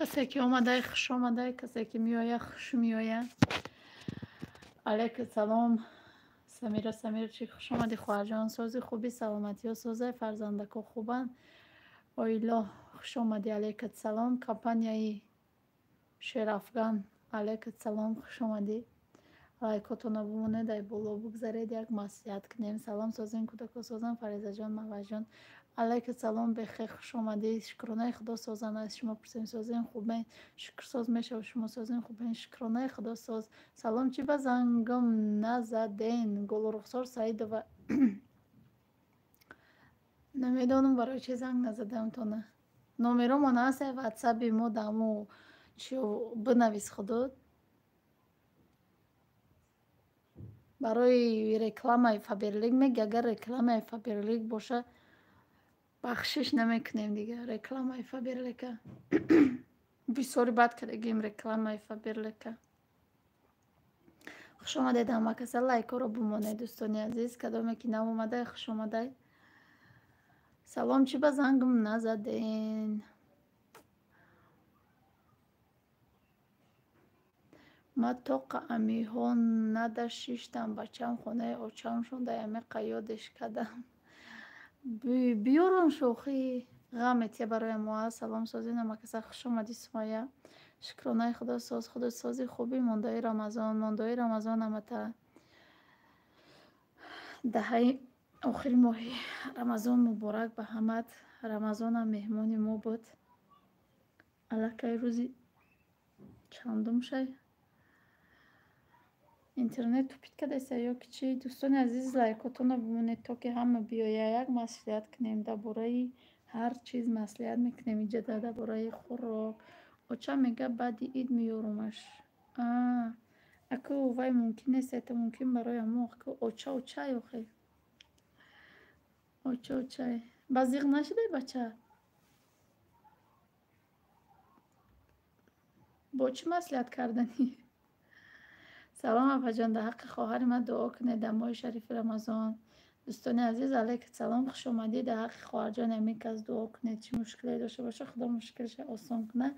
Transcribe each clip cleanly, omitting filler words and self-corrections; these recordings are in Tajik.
Касе ки омадай, хуш омадай, касе ки меояд, хуш меояд. Алайкум салом, Самира Самирчик, хуш омадӣ, хоҳарҷон. Сози хуби, саломатиҳо созай, фарзандако хубанд. Оило, хуш омадӣ, алайкум салом. Компанияи Шерафган, алайкум салом, хуш омадӣ. Лайкотонро бимонед, ай боло бигзаред, як маслиҳат кунем. Салом, созем, кӯдако созан, Фаризаҷон, Маҳваҷон. Алайкум салом, бехер, хуш омадӣ. Шукронаи Худо созан, аз шумо пурсем, созем, хубен. Шукрсоз мешавад, шумо созем, хубен. Шукронаи Худо соз. Салом, чӣ ба зангам назаден? Гулрухсор Саидова. Намедонам, барои чӣ занг назадам тона. Номеромон ҳаст, ватсаби мо даму чӣ бинавис худо. Барои рекламаи Фаберлик меги, агар рекламаи Фаберлик боша, бахшиш намекунем дига рекламаи Фаберлика. Бисёри бад кардагим рекламаи Фаберлика. Хуш омадед ҳама каса, лайкҳоро бимонед, дӯстони азиз, кадоме ки нав омадай, хуш омадай. Салом, чӣ ба зангам назаден? Ма тоқа амиҳо нада шиштам, бачаам хонаи очамшон дай амиқа ёдеш кардам. Биёрон шӯхӣ ғам метия барои мо. Салом, созин ҳама каса, хуш омадӣ, Сумайя. Шукронаи Худо соз, худо сози хуби, мондаи Рамазон, мондаи Рамазон ҳамата. Даҳаи охири моҳи Рамазон муборак ба ҳамат. Рамазонам меҳмони мо буд. Аллакай рӯзи чандум шай? Интернет тупит кардааст ё ки чӣ? Дӯстони азиз, лайкотонро бимонед, то ки ҳама биёяд, як маслиҳат кунем дар бораи ҳар чиз маслиҳат мекунем инҷа дар бораи хӯрок. Оча мега, баъди ид меёрумаш. Аку вай мумкин нест, это мумкин барои ҳамо аку оча очай охе. Оча очай. Ба зиғ нашудай бача? Бо чӣ маслиҳат карданӣ? Салом, апаҷон, дар ҳаққи хоҳари ман дуо кунед дар моҳи шарифи Рамазон. Дӯстони азиз, алайкум салом, хуш омадӣ. Дар ҳаққи хоҳарҷони ҳамин кас дуо кунед, чӣ мушкиле дошта боша, Худо мушкилша осон кунад.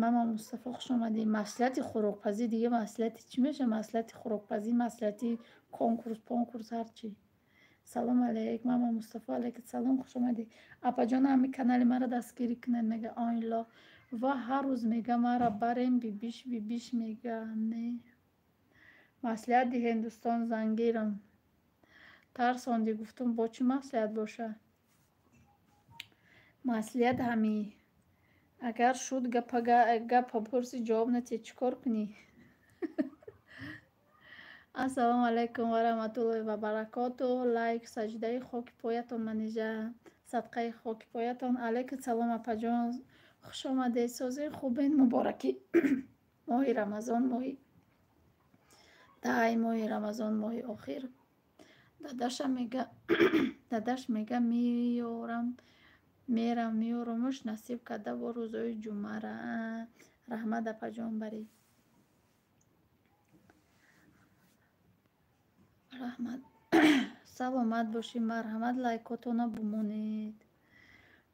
Мама Мустафо, хуш омадӣ. Маслиҳати хӯрокпазӣ дига маслиҳати чӣ мешавад? Маслиҳати хӯрокпазӣ, маслиҳати конкурс, понкурс, ҳар чӣ. Салом алейк, мама Мустафо, алайкум салом, хуш омадӣ. Апаҷон, ҳамин канали маро дастгирӣ кунед, мега оило. Ва ҳар рӯз мега мара барем бибиш бибиш мега. Не. Маслиҳат диҳен, дӯстон, зангирам. Тарсондӣ, гуфтум, бо чӣ маслиҳат боша? Маслиҳат ҳами агар шуд гапа пурси, ҷавоб натиҳ, чӣ кор кунӣ? Ассалому алайкум ва раҳматуллоҳи ва баракоту. Лайк, саҷдаи хоки поятон, Манижа, садқаи хоки поятон. Алайкум салом, апаҷон, хуш омадед, созед, хубен, муборакӣ моҳи Рамазон, моҳи даҳаи моҳи Рамазон, моҳи охир. Дадаша мега, дадаш мега меёрам, мерам меёрумуш, насиб карда бо рӯзои ҷумъара. Раҳмат, апаҷон, барӣ. Раҳмат. Саломат бошӣ, марҳамат, лайкотонро бимонед.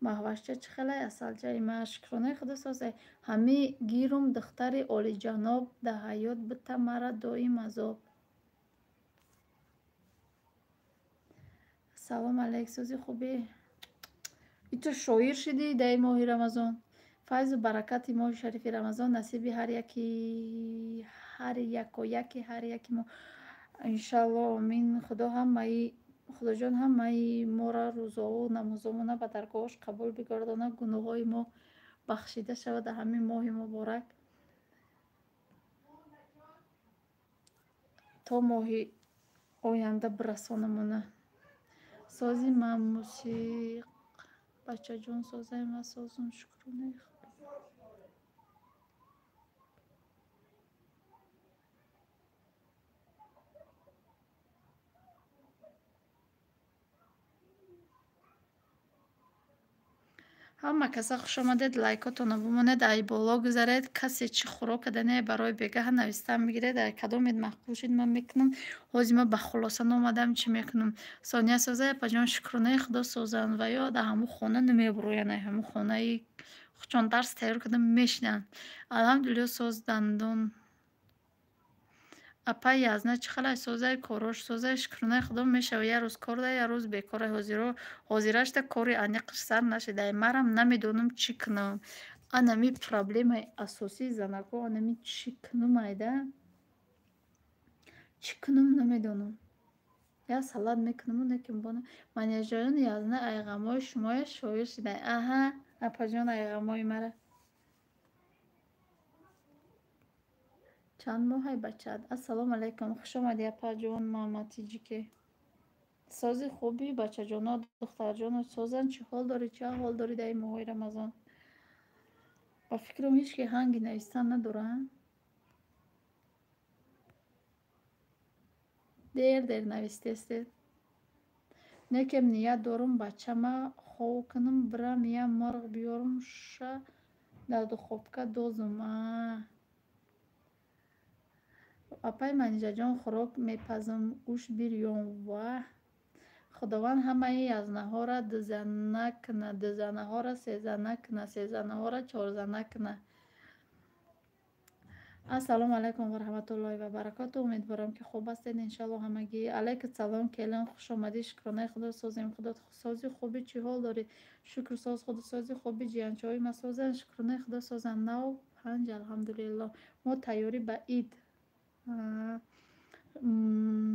Маҳвашча чӣ хелай, асалчаи ма, шукронаи Худо созай. Ҳами гирум духтари олиҷаноб, дар ҳаёт бита мара доим азоб. Салом алейк, сози хубӣ. Иту шоир шидӣ дар моҳи Рамазон. Файзу баракати моҳи шарифи Рамазон насиби ҳар яки, ҳар якояки ҳар яки мо. Иншалло, омин. Худо ҳамаи, Худоҷон, ҳамаи моро рӯзову намозомона ба даргоҳаш қабул бигардонад, гуноҳҳои мо бахшида шавад дар ҳамин моҳи муборак. То моҳи оянда бирасонамона. Сози ман мусиқ, бачаҷон, созай, ман созум, шукронаи Худо. Ҳама каса хуш омадед, лайкотонро бимонед, ай боло гузаред. Касе чӣ хӯрок кардане барои бегаҳ нависта мегиред, ай кадомед маъқул шуд, ман мекунам. Ҳозир ман ба хулоса наомадам, чӣ мекунам. Сония созай, апаҷон, шукронаи Худо созанд ва ё дар ҳамун хона намебуроянд, ай ҳамун хонаи Худшон дарс тайёр карда мешинанд. Алҳамдулилло, соз дандон. Апай Язна чӣ халай созай, корош созай, шукронаи Худо мешава. Як рӯз кор да, як рӯз бекора. Ҳозирашта кори аниқш сар нашидай. Марам намедонам чӣ кунам. Анами проблемаи асосии занако, анами чӣ кунам айда? Чӣ кунам намедонам. Як салат мекунаму неким бона. Манижаҷон, Язна айғамои шумоя шоир шидай. Аҳа, апаҷон, айғамои мара. Чанд моҳай бачаат? Ассалому алайкум. Хуш омадӣ, апаҷон Муҳаммадтиҷике. Сози хуби бачаҷоно, духтарҷоно созанд. Чӣ ҳол дорӣ, чӣ аҳвол дорӣ дар ин моҳҳои Рамазон? Ба фикрам ҳеҷ ки ҳанги навистан надоранд. Дер дер навистестед. Некем ният дорум бачама хов кунам, бирам як мурғ биёрум, ша дар духовка дозум. Апай Манижаҷон, хӯрок мепазам, гӯшт бирён. Ваҳ! Худованд ҳамаи язнаҳоро дузана кунад, дузанаҳоро сезана кунад, сезанаҳоро чорзана кунад. Ассалому алайкум ва раҳматуллоҳи ва баракоту. Умедворам, ки хуб ҳастед, иншалло ҳамагӣ. Алайкум салом, келин, хуш омадӣ. Шукронаи Худо созем. Худо сози хуби, чӣ ҳол дорӣ? Шукр, соз, Худо сози хуби, ҷиянчаҳои ма созанд, шукронаи Худо созанд. Нав панҷ, алҳамдулиллоҳ. Мо тайёрӣ ба ид.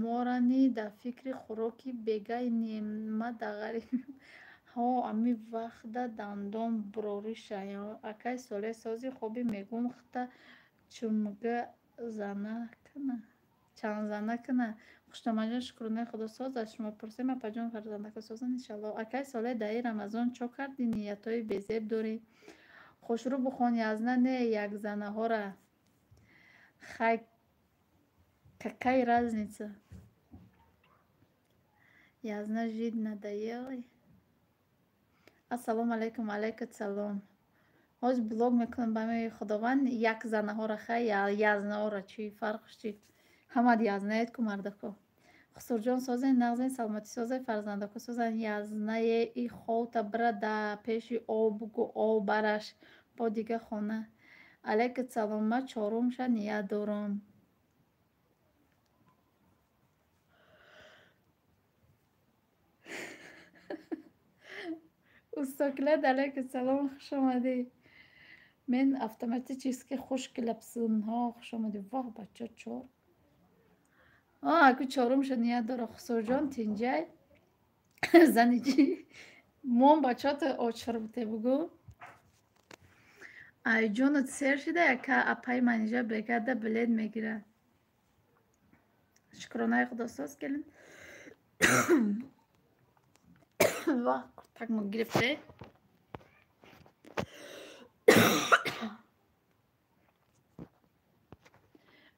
Морани дар фикри хӯроки бегай нем, ма дар ғариб. Ҳо, ами вақта дандон бурориша. Акай Солеҳ, сози хуби, мегӯм хта чумга зана кана. Чандзана кана. Хуштомаҷон, шукронаи Худо соз, аз шумо пурсем, апаҷон, фарзандако созанд, иншалло. Акай Солеҳ, дар ин Рамазон чо кардӣ, ниятҳои безеб дорӣ? Хушрӯ бухон, Язна не, якзанаҳора. Хай, какая разница? Язна жить надоело? Ассалому алайкум, алайкум салом. Ҳоз блок мекунам ба меи Худованд якзанаҳора, хай, язнаҳора чӣ фарқш чӣ? Ҳамад язнаед ку мардако. Хусурҷон, созен, нағзен, саломатӣ созай, фарзандако созан. Язнае и ховта бира да пеши об бугу об бараш бо дига хона. Алайкум салом, ма чорумша ният дорам. Устокилад, алайкум салом, хуш омадӣ. Мен автоматически хуш келапсин. Ҳо, хуш омадӣ. Воҳ, бача чор. Аку чорумша ният дора. Хусурҷон, тинҷай. Зани чӣ? Мон бачаото очур буте бугӯ. Айҷонат сер шида, яка апаи Манижа бригада билет мегирад. Шукронаи Худо соз, келин. Ваҳ, куртакмо гирифте.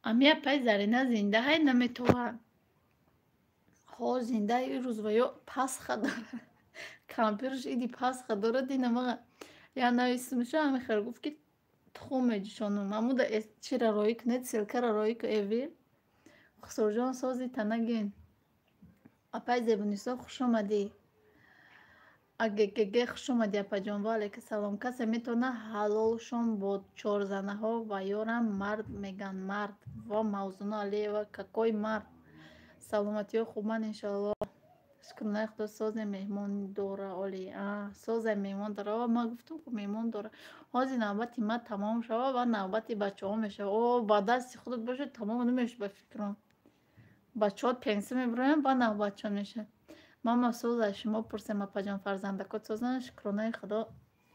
Ами апаи Зарина зинда ҳай наметова. Ҳо, зинда ирӯз ва ё Пасха дора. Кампирш иди Пасха дора, динамага. Я нависимша ами хел гуфт, ки тухм меҷӯшонам. Ҳамуда чира роӣ кунед, ссылкара роӣ ку эвир. Хусурҷон, сози танаген. Апаи Зебунисо, хуш омадӣ. Аггг, хуш омадӣ, апаҷон. Ва алайкум салом. Касе метавона ҳалолшон бо чорзанаҳо ва ёрам мард меган, мард. Ва Мавзуна Алиева, какой мард? Саломатиҳо хубанд, иншоалло. Шукронаи Худо созе, меҳмон дора оли. Созе, меҳмон дора. Ман гуфтам ку меҳмон дора. Ҳозир навбати ман тамом шава ва навбати бачаҳо мешава. О, ба дасти худат бошад, тамом намешавад ба фикрам. Бачаҳо пенсия мебироянд, ба навбатшон мешавад. Мама соз, аз шумо пурсем, апаҷон, фарзандакот созанд, шукронаи Худо.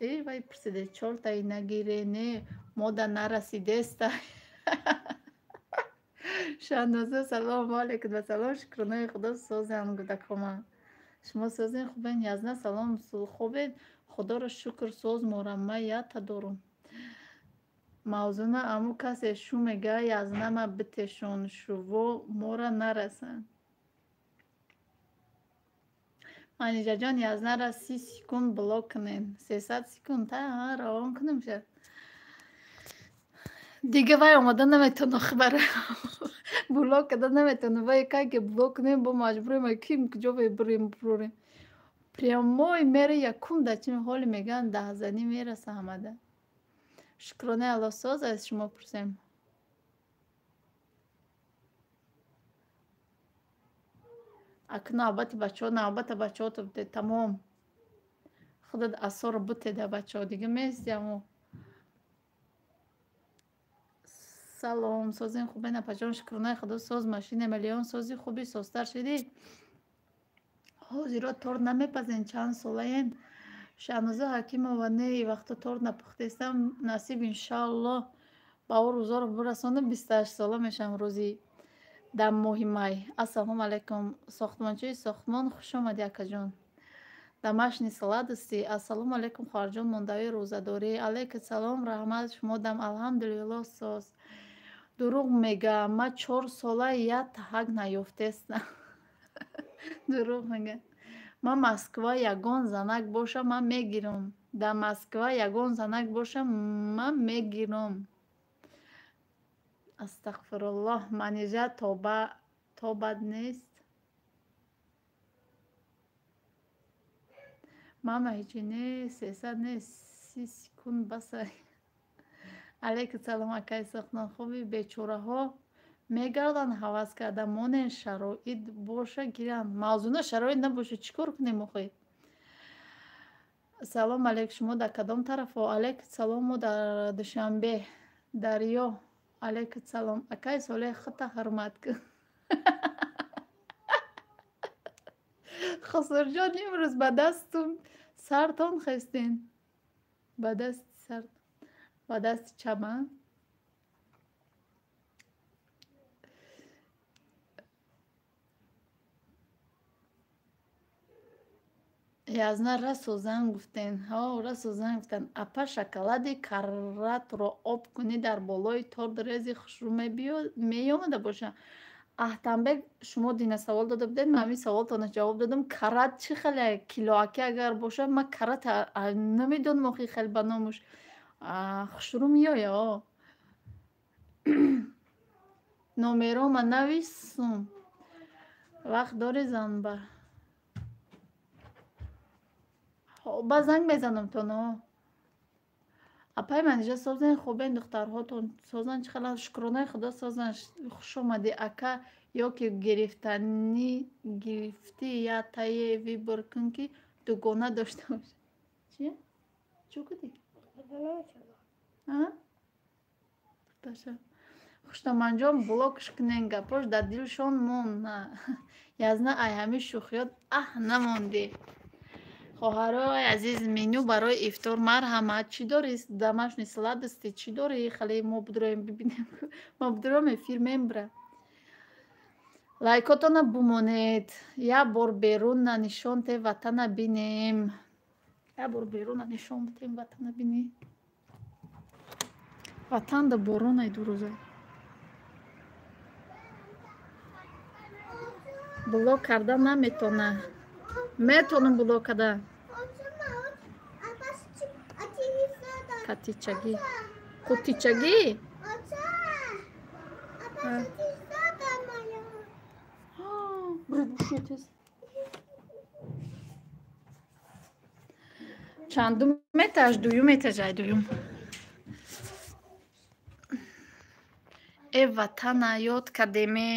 Э, вай пурсиде, чортаи нагире, не, мода нарасидеста. Шаҳноза, салом, алайкум вассалом, шукронаи Худо созанд гудакома. Шумо созен, хубен? Язна, салом, хубед? Худоро шукр, соз морам, ман ята дорум. Мавзуна, аму касе шу мега, язнама битешон, шуво мора нарасанд. Манижаҷон, язнара 30 секунд блок кунед. 300 секунд та равон кунем ша. Дига вай омада наметавона хабара. Блок карда наметавона. Вай кай ки блок кунем, бо маҷбурем, ким куҷо вай бирем бурорем. Прямой мере якум да чи ҳоли мегӯянд даҳзанӣ мераса ҳамада. Шукронаи Аллоҳ соз аз шумо пурсем. Ак навбати бачаҳо, навбата бачаҳото бите тамом. Худат асоро бутеда бачаҳо дига мести амо. Салом, созин хубе напаҷон, шукронаи Худо соз машина миллион сози хуби созтар шидӣ. Ҳозиро торт намепазен чанд солаен. Шаҳноза Ҳакимова не вақто торт напухтестам насиб иншааллоҳ ба о рӯзоро бирасонам 28 сола мешавам рӯзи дар моҳи май. Ассалому алайкум сохтмончии сохтмон хуш омадӣ акаҷон. Домашние сладости. Ассалому алайкум хоҳарҷон мондави рӯзадорӣ. Алайкум салом раҳмат шумо дам алҳамдулиллоҳ соз. Дурӯғ мегӯям ман 4 сола як таҳак наёфтестам. Дурӯғ мегӯям. Ман Москва ягон занак бошам ман мегирам. Дар Москва ягон занак бошам ман мегирам. Астағфируллоҳ манижа тобат нест. Мама ҳечи не 300 не 30 секунд баса. Алайкум салом акаи сохтмон хуби бечораҳо мегарданд ҳавас карда монен шароит боша гиранд. Мавзуна шароит набоша чӣ кор кунем охи? Салом алейк шумо дар кадом тарафо? Алейкум салом мо дар Душанбе. Дарё. Алейкум салом акаи Солеҳ худта ҳурмат кун. Хусурҷон имрӯз ба дасту сартон хестен. Ба дасти сар, ба дасти чап, а? Язна расо занг гуфтен. Ҳо, расо занг гуфтен. Апа шоколади карратро об кунӣ дар болои торт рези хушрӯ меомада боша. Аҳтамбек шумо дина савол дода будед, ман ҳамин саволтонро ҷавоб додам. Карат чӣ хеле килоаки агар боша, ман карат намедонам охи хеле ба номуш. Хушрӯ меоя о. Номерома нависум. Вақт дорӣ занба? Ба занг мезанам тоно. Апай манижа созен хубен духтарҳотон созан чӣ хела шукронаи Худо созан хуш омадӣ ака ё ки гирифтанӣ гирифтӣ я тае выбор кун ки дугона дошта боша. Чи? Чӣ кудӣ? Хуштоманҷон блокш кунен гапош дар дилшон мон. Язна ай ҳамин шӯхиёт аҳ намондӣ. Хоҳарои азиз меню барои ифтор марҳамат. Чӣ дорӣ? Домашние сладости чӣ дорӣ? Хеле мо бидроем бибинем. Мо бидроем эфир мембра. Лайкотона бумонед. Як бор берун нишон те ватана бинем. Як бор берун нишон битем ватана бинем. Ватан да борон ай ду рӯза. Блок карда наметона. Метонам блок карда. Катичагӣ. Қутичагӣ? Чандум этаж? Дуюм этаж ай дуюм. Э ватана ёд кардеме.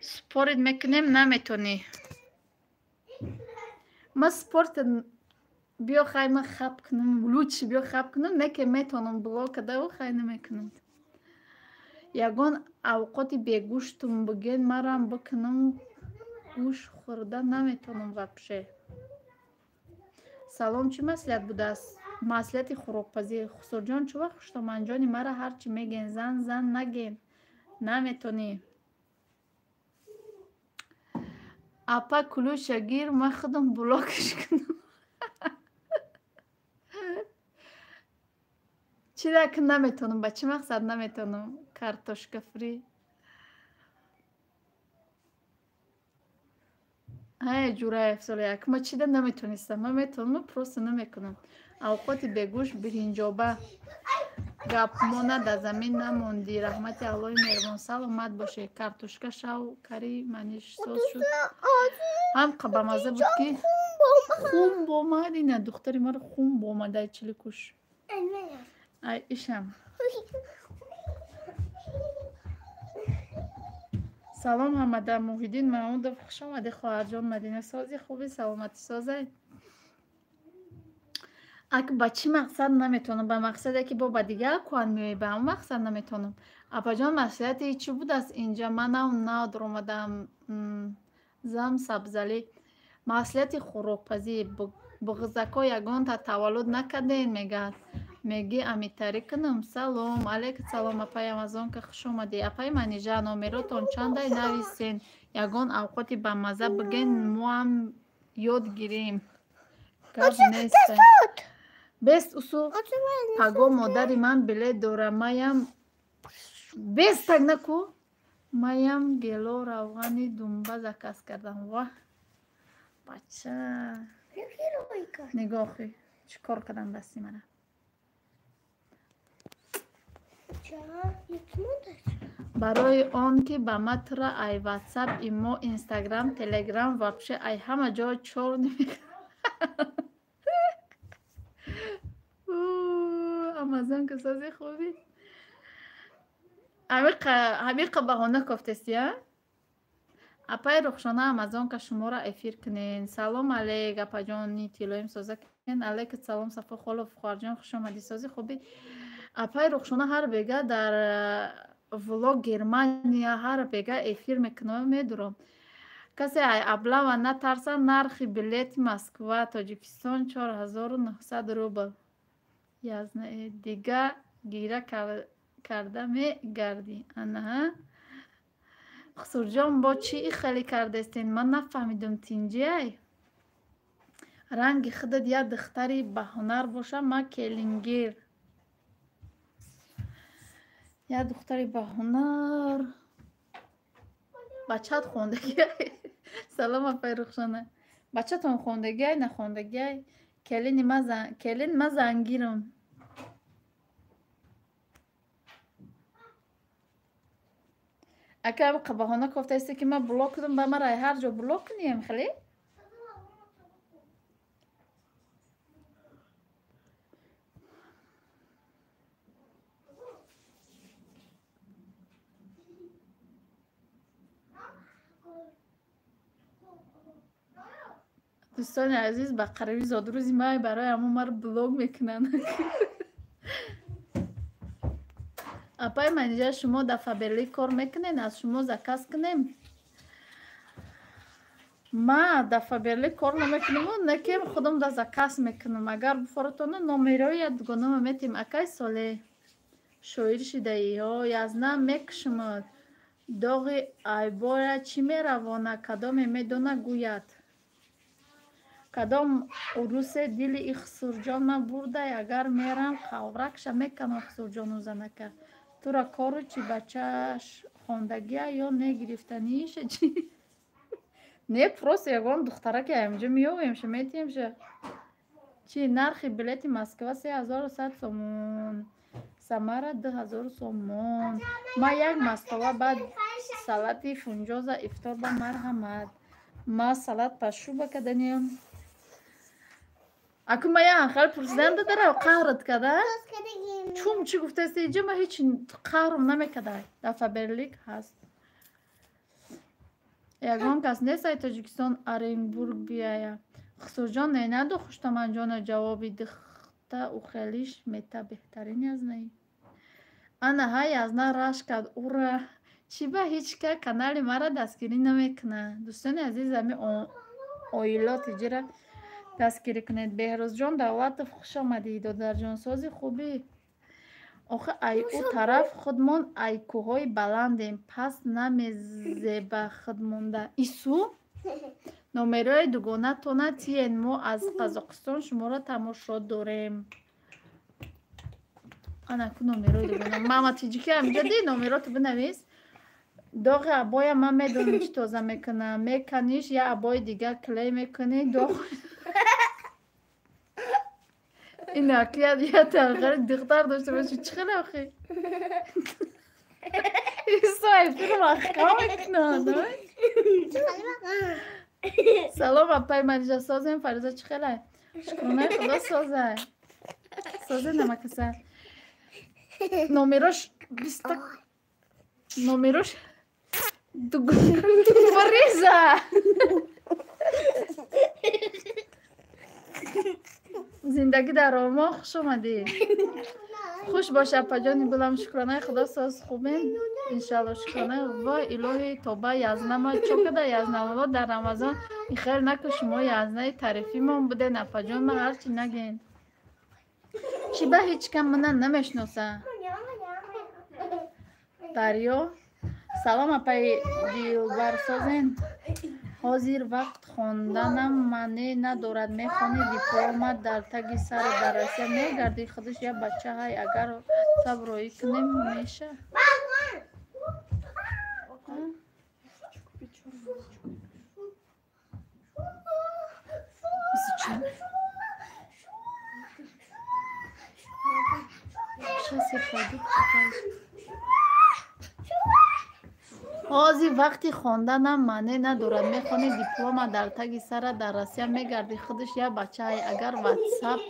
Спорит мекунем наметонӣ. Ма спорт биё хай ма хаб кунам, лучше биё хаб кунам, не ки метонам блок кардаву хай намекунам. Ягон авқоти бегӯштум биген марам бикунам гӯшт хӯрда наметонам вообще. Салом чӣ маслиҳат будааст? Маслиҳати хӯрокпазӣ. Хусурҷон чӣ вақт хуштоманҷони мара ҳарчи меген зан зан наген наметонӣ. Апа кулӯша гир ман худам блокш кунам. Чира ки наметонам, ба чӣ мақсад наметонам? Картошка фри. Ҳай Ҷураев Солеҳ, ма чида наметонистам? Ман метавонам, просто намекунам. Авқоти бегӯшт биринҷоба. Гапмона дар замин намондӣ. Раҳмати Аллоҳи меҳрубон. Саломат бошед. Картошка шав кари маниш соз шуд. Ҳам бамазза буд ки Хун бомад, ина духтари маро хун бомад, ай чиликуш. Ай ишам. Салом ҳамада, Муҳиддин Маҳмудов, хуш омадӣ хоҳарҷон Мадина. Сози хуби, саломатӣ созай. Ак ба чӣ мақсад наметавонам? Ба мақсаде ки бо ба дигар кӯҳан меоӣ, ба ҳамон мақсад наметавонам. Апаҷон, маслиҳати чӣ будааст инҷа? Ман нав нав даромадам. Зам Сабзалӣ. Маслиҳати хӯрокпазӣ. Буғзако ягонта таваллуд накардем, мегӯяд. Мегӣ амитарӣ кунам? Салом. Алейкум салом, апаи Амазонка, хуш омадӣ. Апаи Манижа, номеротон чандай нависен? Ягон авқоти бамазза бигӯен, моам ёд гирем. Гап нест. Бест усу. Паго модари ман билет дора, маям бест так наку. Маям гело равғани думба заказ кардам. Ваҳ. Бача. Нигоҳи чӣ кор кардам дасти мана. Барои он ки ба ма тура ай ватсап, имо, инстаграм, телеграм, вообще ай ҳама ҷо чор Амазонка сози хуби. Ҳамиқа баҳона кофтести, а? Апаи Рухшона, Амазонка шуморо эфир кунен. Салом алейк, апаҷони тиллоим, соза кунен. Алейк салом, Сафо Холов, хоҳарҷон, хуш омадӣ, сози хуби. Апаи Рухшона ҳар бега дар влог Германия ҳар бега эфир мекунам, медурам. Касе ай аблава натарса, нархи билети Москва Тоҷикистон 4900 рубл. Язна дига гира карда мегардӣ. Анаҳа. Хусурҷон, бо чӣ хеле кардестен? Ман нафаҳмидум, тинҷиай? Ранги худат як духтари баҳунар боша, ман келингир. Як духтари баҳунар. Бачаат хондагиай? Салом, апаи Рухшона. Бачатон хондагиай, нахондагиай? Келин ма зангирам. Ака баҳона кофтаисте ки ман блок кунам, ба мара ҳар ҷо блок кунием хеле? Дӯстони азиз, ба қариби зодрӯзи май барои ҳамон маро блок мекунанд. Апаи Манижа, шумо дар Фаберлик кор мекунед? Аз шумо заказ кунем? Ма дар Фаберлик кор намекунам, не ки худам да заказ мекунам. Агар буфоратона номерои як дугонама метем. Акай Соле, шоир шидаӣ? Ҳо, язна мекушмад. Доғи айбоя чӣ меравона? Кадоме медона гӯяд. Кадом урусе дили и Хусурҷон ман бурдай, агар мерам қавракша меканам Хусурҷону занака. Тура кору чӣ, бачааш хондагия ё не, гирифтанииша чӣ? Не, просто ягон духтараки ҳаминҷо меёвемша, метиҳемша. Чӣ нархи билети Москва 3100 сомон, Самара 2000 сомон. Ма як мастола баъд салати фунҷоза ифтор ба марҳамат. Ма салат пашуба каданиям. Аку ма як хел пурсидан дадара қаҳрат када? Чум чӣ гуфтаст инҷа, ма ҳеч қаҳрам намекадай. Дар Фаберлик ҳаст. Ягон кас нест ай Тоҷикистон Оренбург биёя. Хусурҷон не наду хуштаманҷона ҷавоби дихта ухелиш мета беҳтарин язнаи. Ана ҳа язна рашк кард ура. Чӣ ба ҳеҷ ка канали мара дастгирӣ намекунад? Дӯстони азиз, ами оило тиҷира дастгирӣ кунед. Беҳрӯзҷон Давлатов, хуш омадӣ, додарҷон, сози хубӣ. Охи ай ӯ тараф худмон ай кӯҳҳои баландем, пас намезеба худ монда. Ису? Номерои дугонатона тиен, мо аз Қазоқистон шуморо тамошо дорем. Ана ку номерои дугона. Мама тиҷики ҳаминҷо ди номерото бинавис. Доғи абоя ман медонам чӣ тоза мекунам. Меканиш, я абои дигар клей мекунӣ, доғ инак я тағғири духтар дошта бошӣ, чӣ хеле охи? Исо эфирро маҳкам мекунад. Салом, апай Манижа, созем? Фариза чӣ хелай? Шукронаи Худо, созай. Созе намакаса. Номерош биста номерош Фариза. Зиндагӣ дар Олмон, хуш омадӣ. Хуш бош, апаҷони гулам, шукронаи Худо, соз, хубем, иншалло, шукронаи. Вой, илоҳи тоба, язнама чо када язнамало дар Рамазон ихел наку, шумо язнаи тарифимон буден, апаҷон, ма ҳарчи наген. Чӣ ба ҳеҷ кам мана намешноса? Дарё. Салом, апаи Дилбар, созен? Ҳозир вақт хонданам маъне надорад, мехонӣ, диплома дар таги сарат, дар Россия мегардӣ, худаш як бача ҳай, агар ватсап роӣ кунем меша? Зачем? Сейчас я пойду покажу. Ҳозир вақти хонданам маъне надорад, мехонӣ, диплома дар таги сарат, дар Россия мегардӣ, худаш як бача ҳай, агар ватсап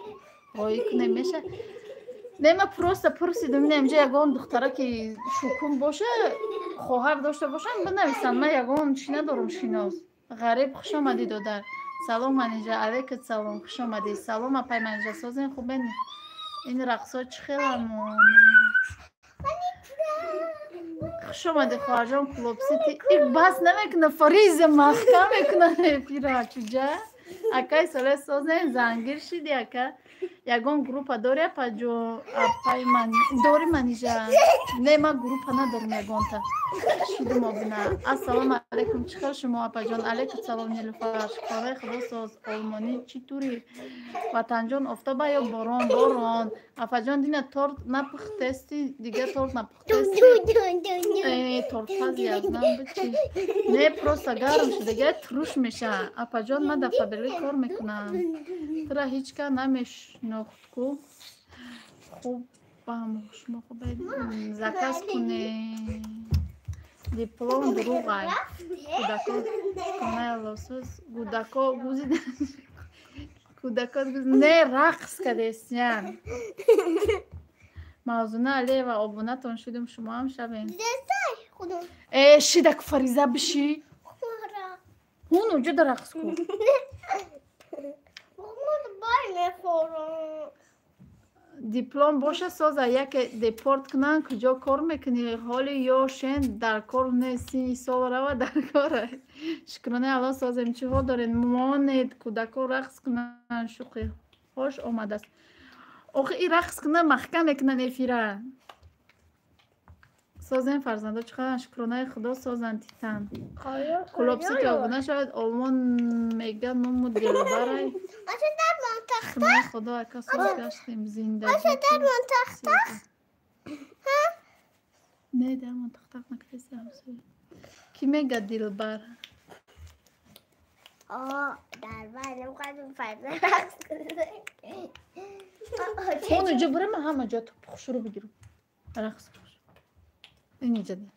роӣ кунем меша? Не, ма просто пурсидум, ина инҷа ягон духтара ки шукун боша, хоҳар дошта бошанд, бинависанд, ман ягон чӣ надорум шинос. Ғариб, хуш омадӣ, додар. Салом, Манижа, алейкум салом, хуш омадӣ. Салом, апай Манижа, созен, хубен? Ин рақсҳо чӣ хеламон? Хуш омадӣ, хоҳарҷон, Клубсити. И бас намекуна, Фариза маҳкам мекуна эфира чуҷа. Акай Соле, созен? Зангир шиди, ака. Ягон группа дори, апаҷо, апай ман дори Манижа? Не, ман группа надорам ягонта. Шидум обина. Ассалому алайкум, чӣ хел шумо, апаҷон? Алайкум салом, Нилуфар. Шукронаи Худо, соз. Олмонӣ чӣ тури? Ватанҷон, офтоба ё борон? Борон. Апаҷон, дина торт напухтести, дига торт напухтести? Тортпаз язнам бичи. Не, просто гарм шудага туруш меша. Апаҷон, ман дар Фаберлик кор мекунам. Тура ҳеҷ ка намешинохт-ку. Хубам, шумо хубед? Заказ кунед. Диплом дурӯғай. Кӯдако шукронаи Алло, соз. Кӯдако гузида. Кӯдако не рақс кадестиян. Мавзуна Алиева, обунатон шудем, шумоам шавем. Э, шидак Фариза биши. Ҳун уҷо да рақс ку. Диплом боша соза, яке депорт кунанд, куҷо кор мекунӣ? Ҳоли ёшен дар кор не, синни сол рава дар кора. Шукронаи Алло, созем, чӣ ҳол доред? Монед, кӯдако рақс кунанд, шӯхиҳош омадааст. Охи и рақс кунанд, маҳкам мекунанд эфира. Созем, фарзандо чӣ қадар? Шукронаи Худо, созанд, титан. Кулобсити обуна шавед. Олмон мега ному Дилбарай. Шукронаи Худо, ака, соз гаштем, зиндагӣ. Не, дармон тахтах накардеси ҳамсоя. Кӣ мега Дилбар? Он уҷо бурама, ҳама ҷо хушрӯ бигирам. Рақс хуш. Инҷа да.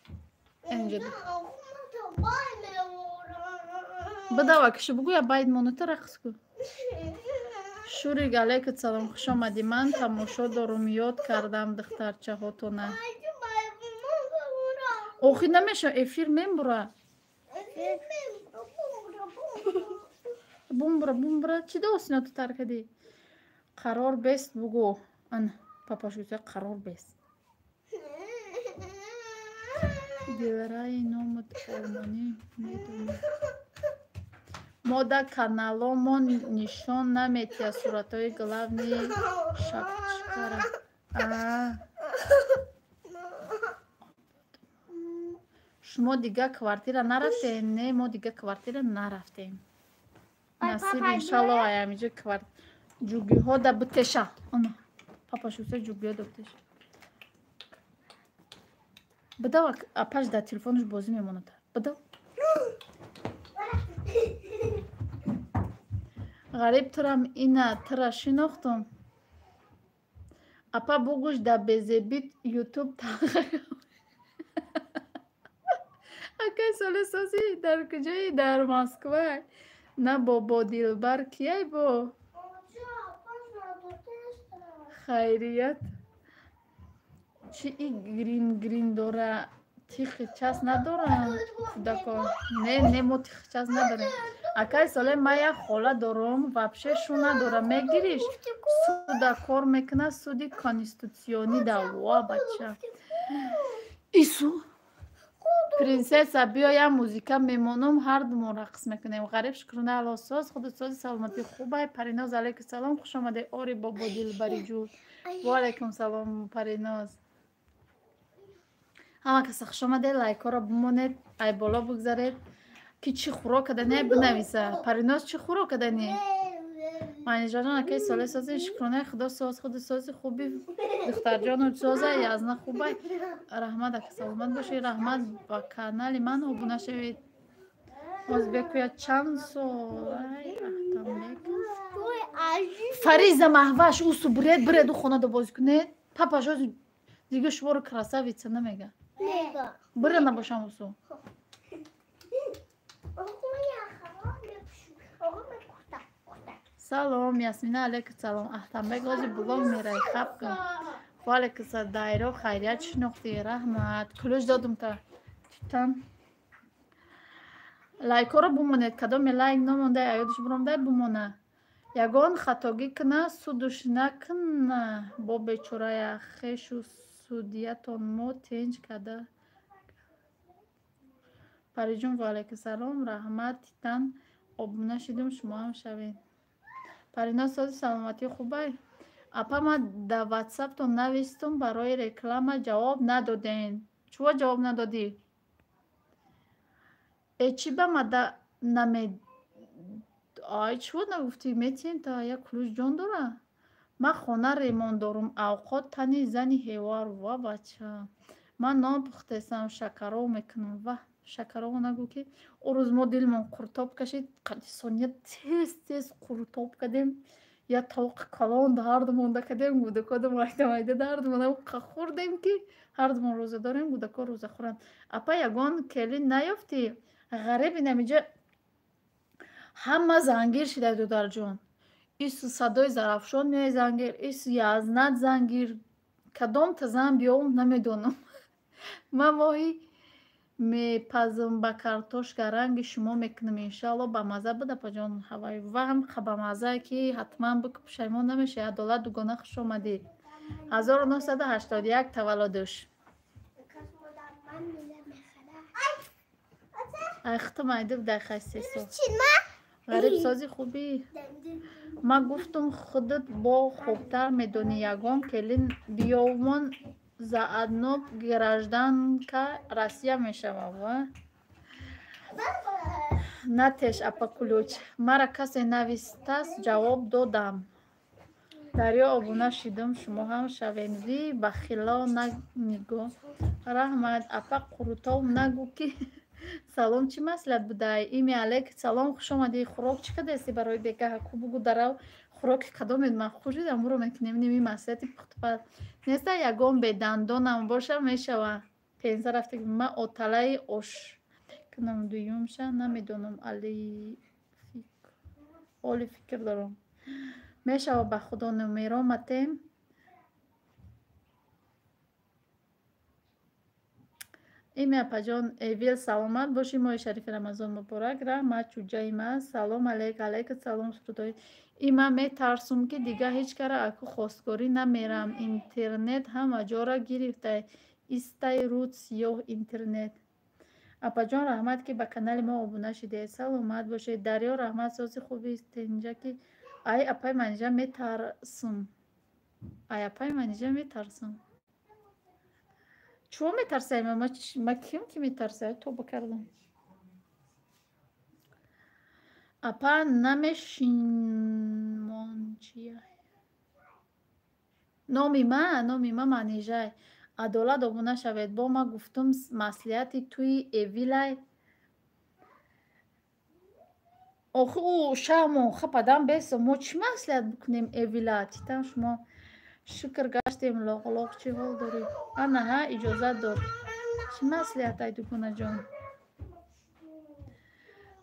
Инҷа да. Бидава кишу бугӯя байд монута рақс ку. Шурик, алейкум салом, хуш омадӣ. Ман тамошо дорум, ёд кардам духтарчаҳотона. Охи намеша, эфир мембура. Бумбура, бумбура, чӣ досинату тар кардӣ? Қарор бест бугӯ. Ана, папаш гуфта қарор бест. Дилраи номут олмонӣ медонӣ. Мо да каналомон нишон наметиҳад суратҳои главный шапочкара. Шумо дига квартира нарафтем? Не, мо дига квартира нарафтем. Насиб, иншалло, аямиҷо кварт ҷугиҳо да бутеша. Ана, папаш гуфта ҷугиҳо да бутеша. Бидав, апаш дар телефонаш бозӣ мемонад. Бидав. Ғариб, турам ина тура шинохтум. Апа, бугӯш дар безебит ютуб. Акай Соле сози дар куҷои? Дар Москва. На бобо Дилбар кияй бо? Хайрият. Чи и грин грин дора? Тихи час надорам кӯдако. Не, не, мо тихи час надорем. Акай Соле, ман як хола дорум, вообще шу надорам. Мегириш? Суда кор мекунад, суди конститутсионӣ да. Ва бача. Ису. Принсесса, биё як музика мемонам, ҳардумон рақс мекунем. Ғариб шукрона Алло соз, худу сози саломатӣ хубай. Париноз алейкум салом, хуш омадед. Ори бобо Дилбариҷӯ. Ва алейкум салом, Париноз. Ҳама каса хуш омадед, лайкҳоро бимонед, ай боло бигзаред. Ки чӣ хӯрок каданӣ бинависа. Париноз чӣ хӯрок каданӣ? Манижаҷон, акай Соле сози, шукронаи Худо соз, худу сози хуби, духтарҷону соза, язна хубай. Раҳмат, ака, саломат бошед. Раҳмат, ба канали ман обуна шавед. Озбекуя чанд сол? Ай, Аҳтамбек. Фариза Маҳваш, усу биред, биред у хонада бозӣ кунед. Папаш ози дига шуморо красавица намега. Бире набошам усу. Салом, Ясмина, алейкум салом. Аҳтамбек ози блог мерай, хаб кун. Ва алейкум салом. Дайро хайрият шинохтӣ, раҳмат. Ключ додум та. Титан. Лайкҳоро бумонед, кадоме лайк номонда, аёдаш буромда бумона. Ягон хатогӣ куна, судуш накуна, бо бечорая хешу судиятон мо тенҷ када. Париҷон ва алейкум салом, раҳмат, Титан. Обуна шудум, шумо ҳам шавед. Париноз сози саломатӣ хубай? Апа, ман дар ватсаптон навистум барои реклама, ҷавоб надоден. Чӯ ҷавоб надодӣ? Э чӣ ба ма да наме ай чӯ нагуфтӣ? Метиҳем та як ключ ҷон дора? Ман хона ремонт дорум, авқот тани зани ҳевар. Ва бача. Ман нон пухтесам, шакаров мекунам. Ва шакарово нагӯ ки о рӯз мо дилмон қуртоб кашид, қади сония тез тез қуртоб кардем. Як тавоқи калон ҳардумонда кардем, гӯдакода майда майда ҳардумон хӯрдем ки ҳардумон рӯза дорем, гӯдако рӯза хӯранд. Апа, ягон келин наёфтӣ? Ғариб инамиҷа ҳама зангир шида додарҷон. Ису садои Зарафшон меои зангир, ису Язнат зангир. Кадомта зан биёвм намедонам. Ман моҳи мепазм ба картошка ранги шумо мекунам иншаалло ба мазза буд апаҷон ҳавай ва ҳам ба маззае ки ҳатман бикӯ пушаймон намешавӣ. Адолат дугона хуш омадӣ. 1981 таваллудуш. Ай хитам айдиб дай хастесо. Ғариб сози хубӣ. Ман гуфтум худат бо хубтар медонӣ ягон келин биёвмон заодно гражданка Россия мешавам. Ва? Натеш апа ключ. Мара касе навистаст ҷавоб додам. Дарё обуна шидум, шумо ҳам шавед. Ви бахило нигоҳ. Раҳмат, апа қурутов нагӯ ки салом чӣ маслиҳат будай? Ими алейк салом, хуш омадӣ. Хӯрок чӣ кадаести барои бегаҳ? Ку бугу дарав хӯроки кадомед ман хуш дидам, ӯро мекунем. Ними маслиҳати пухтупаз. Неста ягон бедандонам боша мешава. Пенза рафта ман оталаи ош кунам дуюмша намедонам али оли фикр дорам. Мешава ба худо номеро матем. Ими апаҷон Эвил саломат бошӣ, моҳи шарифи Рамазон муборак. Раҳмат чӯҷаи ман. Салом алейк, алейкум салом сурудҳои. И ман метарсум ки дига ҳеҷ кара аку хостгорӣ намерам. Интернет ҳама ҷора гирифта. Истай руд сиёҳ интернет. Апаҷон раҳмат ки ба канали мо обуна шидед. Саломат бошед. Дарё раҳмат сози хуби тенҷаки. Ай апаи Манижа метарсум. Ай апаи Манижа метарсум. Чӯ метарсаем? Ма ким ки метарсая? Тоба кардам. Апа намешинмон чия? Номи ман, номи ман Манижай. Адолат обуна шавед. Бо ма гуфтум маслиҳати туи Эвилай. Охи ӯ шаҳмон хападан бесо мо чӣ маслиҳат бикунем Эвила? Титан шумо шукр гаштем лоғлоғ чӣ ҳол дорӣ? Ана ҳа иҷозат дод. Чӣ маслиҳат ай дугонаҷон?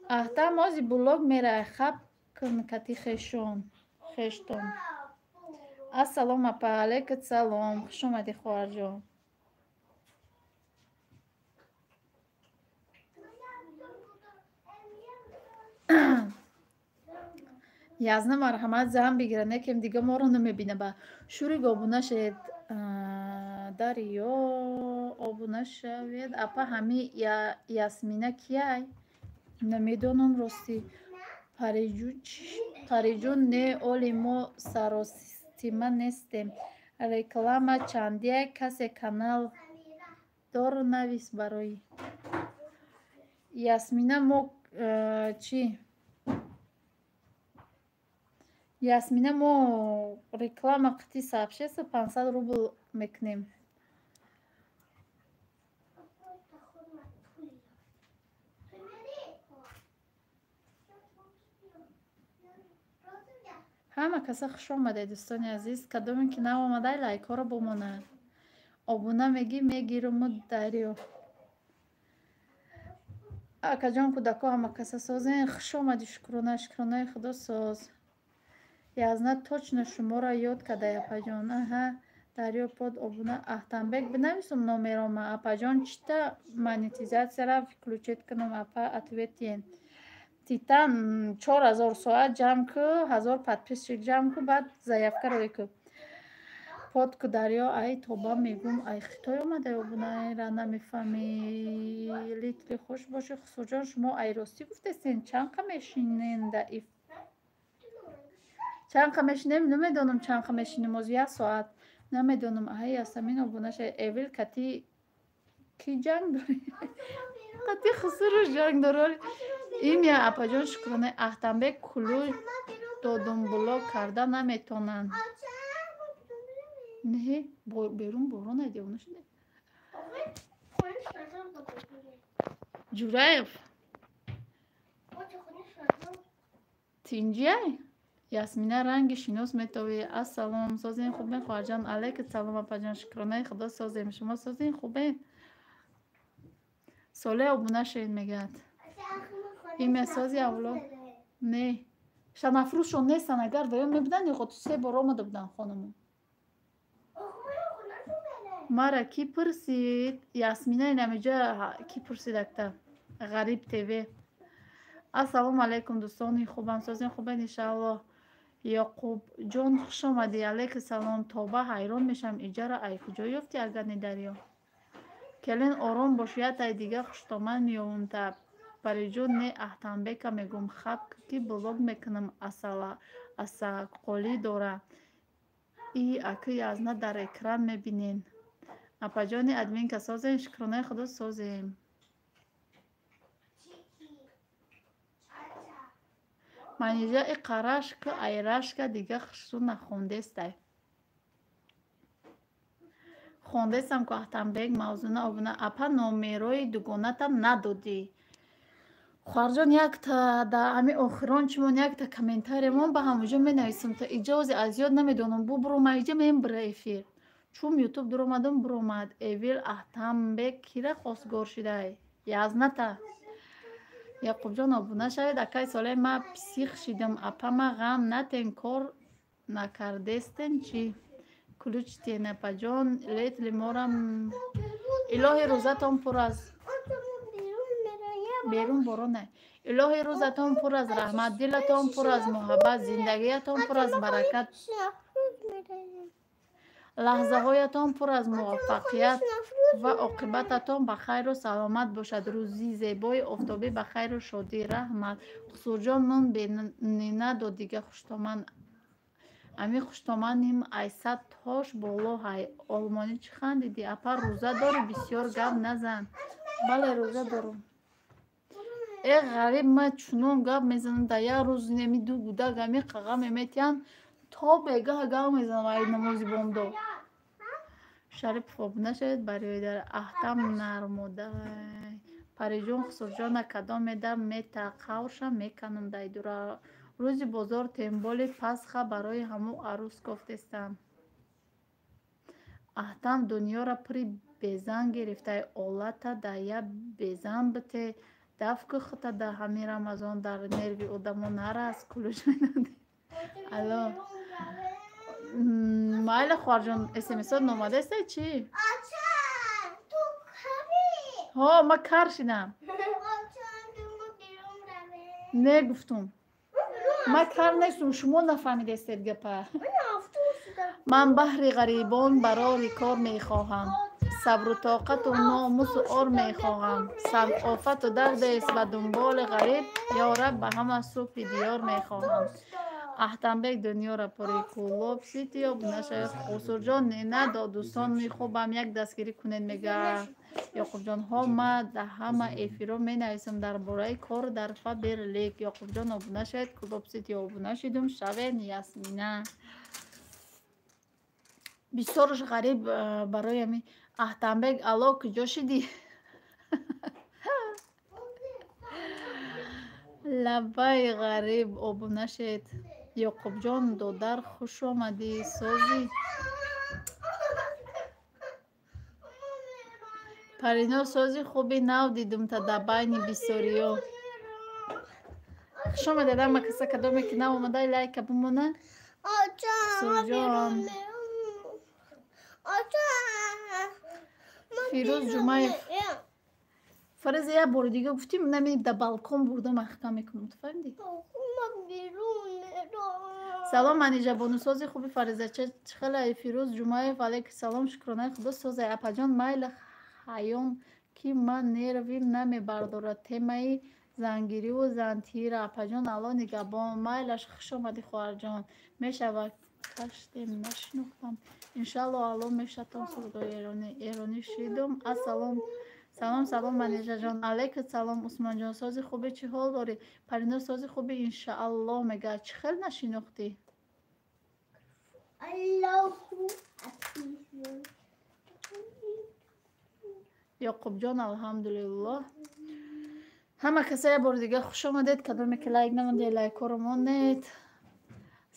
Аҳтам ози блог мерай, хаб кун кати хештон. Ассалом апа, алейкум салом. Хуш омадӣ, хоҳарҷон. Язна марҳамат зан бигира, некем дига моро намебина ба. Шурик обуна шавед. Дарё обуна шавед. Апа, ҳами Ясмина кияй? Намедонам ростӣ. Париҷун не, оли мо саросима нестем. Реклама чандия касе канал дор навис барои. Ясмина мо чӣ? Ясмина мо реклама қити сообщество 500 рубл мекунем. Ҳама каса хуш омадед, дӯстони азиз. Кадоме ки нав омадай, лайкҳоро бомонад. Обуна мегӣ, мегируму дарё. Акаҷон, кӯдако ҳама каса созен. Хуш омадӣ, шукрона, шукронаи худо соз. Язна точно шуморо ёд кадай, апаҷон. Аҳа, дарё под обуна. Аҳтамбек бинависум номерома. Апаҷон, чита монетизатсияра включить кунам, апа, ответьте. Титан 4000 соат ҷамъ ку, 1000 подписчик ҷамъ ку, баъд заявка рӯй ку. Под ку дарё, ай тоба мегум, ай хитой омадай обунаира намефаҳмӣ. Литри хуш бошӣ, Хусурҷон, шумо ай ростӣ гуфтестен, чанд қа мешинен да иф? Чанд қа мешинем, намедонам чанд қа мешинем, оз як соат. Намедонам, ай Ясамин обуна шавед. Эвил кати ки ҷанг дорӣ? Кати Хусуру ҷанг дорӣ. Имя апаҷон шукрона. Аҳтамбек кулӯ додумблок карда наметонанд. Не, берун борон ай девона шуда. Ҷураев. Тинҷиай? Ясмина ранги шинос метовӣ. Ассалом, созем хубен хоҳарҷон. Алейкум салом апаҷон, шукронаи худо созем. Шумо созем хубен? Соле обуна шавед мегӯяд. Имя сози авлод? Не. Шанафрӯзшон нестанд, агар ваё мебуданд, худ се бор омада буданд хонамон. Мара ки пурсид? Ясмина инамиҷа ки пурсид акта? Ғариб ТВ. Ассалому алайкум дӯстони хубам, созем хубен иншааллоҳ. Ёқубҷон хуш омадӣ. Алейкум салом. Тоба ҳайрон мешавам, иҷара ай куҷо ёфтӣ агар не дарё? Келин ором бош, ятай дига хуштоман меёвум та. Париҷон не, Аҳтамбека мегум, хаб ки блог мекунам, асақолӣ дора. И аки язна дар экран мебинен. Апаҷони админка созем, шукронаи худо созем. Манижа и қарашка айрашка дига хушрӯ нахондестай. Хондестам ку Аҳтамбек мавзуна обуна. Апа номерои дугонатам надодӣ. Хоҳарҷон, якта да ами охирон чимон якта комментариямон ба ҳамаҷо менависам та иҷози аз ёд намедонам. Бу бурома иҷа мембира эфир. Чун ютуб дуромадам буромад. Эвил Аҳтамбек кира хостгор шидай? Язната. Яқубҷон обуна шавед. Акай соле ма псих шидам. Апа ма ғам натен, кор накардестен чӣ? Ключ тен апаҷон, летли морам. Илоҳи рӯзатон пур аз берун борон. Илоҳи рӯзатон пур аз раҳмат, дилатон пур аз муҳаббат, зиндагиятон пур аз баракат, лаҳзаҳоятон пур аз муваффақият ва оқибататон ба хайру саломат бошад. Рӯзи зебои офтобӣ ба хайру шодӣ. Раҳмат. Хусурҷон мон бенинадо дига хуштоман. Ами хуштоманим ай сад тош боло ҳай. Олмонӣ чӣ хандидӣ? Апа рӯза дорӣ, бисёр гап назан. Бале, рӯза дорам. Э ғариб, ман чунон гап мезанам, дар як рӯз неми ду гудак ами қағам метиҳанд, то бегаҳ гап мезанам ай намози бомдод. Шарипов обуна шавед барои дар Аҳтам нармодай. Париҷон Хусурҷона кадом медам мета қаврша меканам дайдура. Рӯзи бозор темболи пасха барои ҳаму арӯс кофтестам. Аҳтам дунёра пури безан гирифтай, олата да я безан бите. Дафку хута да ҳами Рамазон дар нерви одамо нарас, кулуш медодӣ. Алло. Майла хоҳарҷон, смсот номадаестай чӣ? Ҳо, ма кар шидам. Не гуфтум. Ма кар нестум, шумо нафаҳмидаистед гапа. Ман баҳри ғарибон барори кор мехоҳам. Сабру тоқату номусу ор мехоҳам. Сарофату дардест ба дунболи ғариб, ё раб ба ҳама субҳи диёр мехоҳам. Аҳтамбек дунёра пури Кӯлоб сити обуна шавед. Хусурҷон надо дӯстони хубам як дастгирӣ кунед мега. Ёқубҷон ҳо ма да ҳама эфиро менависам дар бораи кор дар Фаберлик. Ёқубҷон обуна шавед. Кӯлоб сити обуна шидум шавед. Ясмина. Бисёрш ғариб барои ами Аҳтамбек алло куҷо шидӣ? Лаббай ғариб обуна шед. Ёқубҷон додар хуш омадӣ созӣ. Парино сози хуби нав дидумта дар байни бисёриё. Хуш омадед ама каса кадоме ки нав омада лайка бимона. Сурҷон. Фирӯз Ҷумаев. Фариза як бори дига гуфтим нами да балкон бурда маҳкам мекунам. Ту фаҳмидӣ? Салом Манижа бону сози хуби Фариза чӣ хелай? Фирӯз Ҷумаев алейки салом шукронаи худо созай. Апаҷон майли ҳаён ки ман нервим намебардорад темаи зангириву зантиира. Апаҷон алло нигаҳбон. Майлаш хуш омадӣ хоҳарҷон. Мешавад каштем нашинохтам. Иншалло алло мешатон сурудои эронӣ. Эронӣ шидум. Ассалом. Салом салом Манижаҷон. Алейкум салом Усмонҷон. Сози хуби чӣ ҳол дорӣ? Парино сози хуби иншааллоҳ мега. Чӣ хел нашинохтӣ? Ёқубҷон алҳамдулиллоҳ. Ҳама каса як бори дига хуш омадед. Кадоме ки лайк намондед лайкҳоро монед.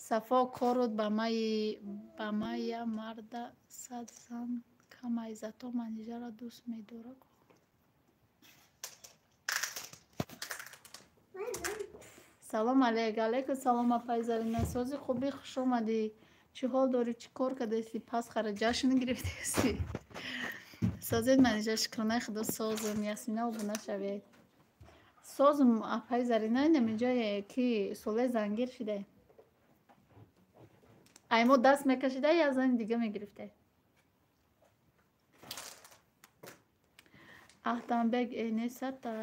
Сафо корут ба мая марда сад зан камай зато Манижаро дӯст медорад. Салом алейк. Алейкум салом апай Зарина. Сози хуби хуш омадӣ. Чӣ ҳол дорӣ? Чӣ кор кардаисти? Пасхара ҷашн гирифтаисти? Созед Манижа шукронаи худо созм. Ясмина обуна шавед. Созм апай Зарина инаминҷое ки соле зангир шида. Ай мо даст мекашида я зани дига мегирифта. Аҳтамбек энесата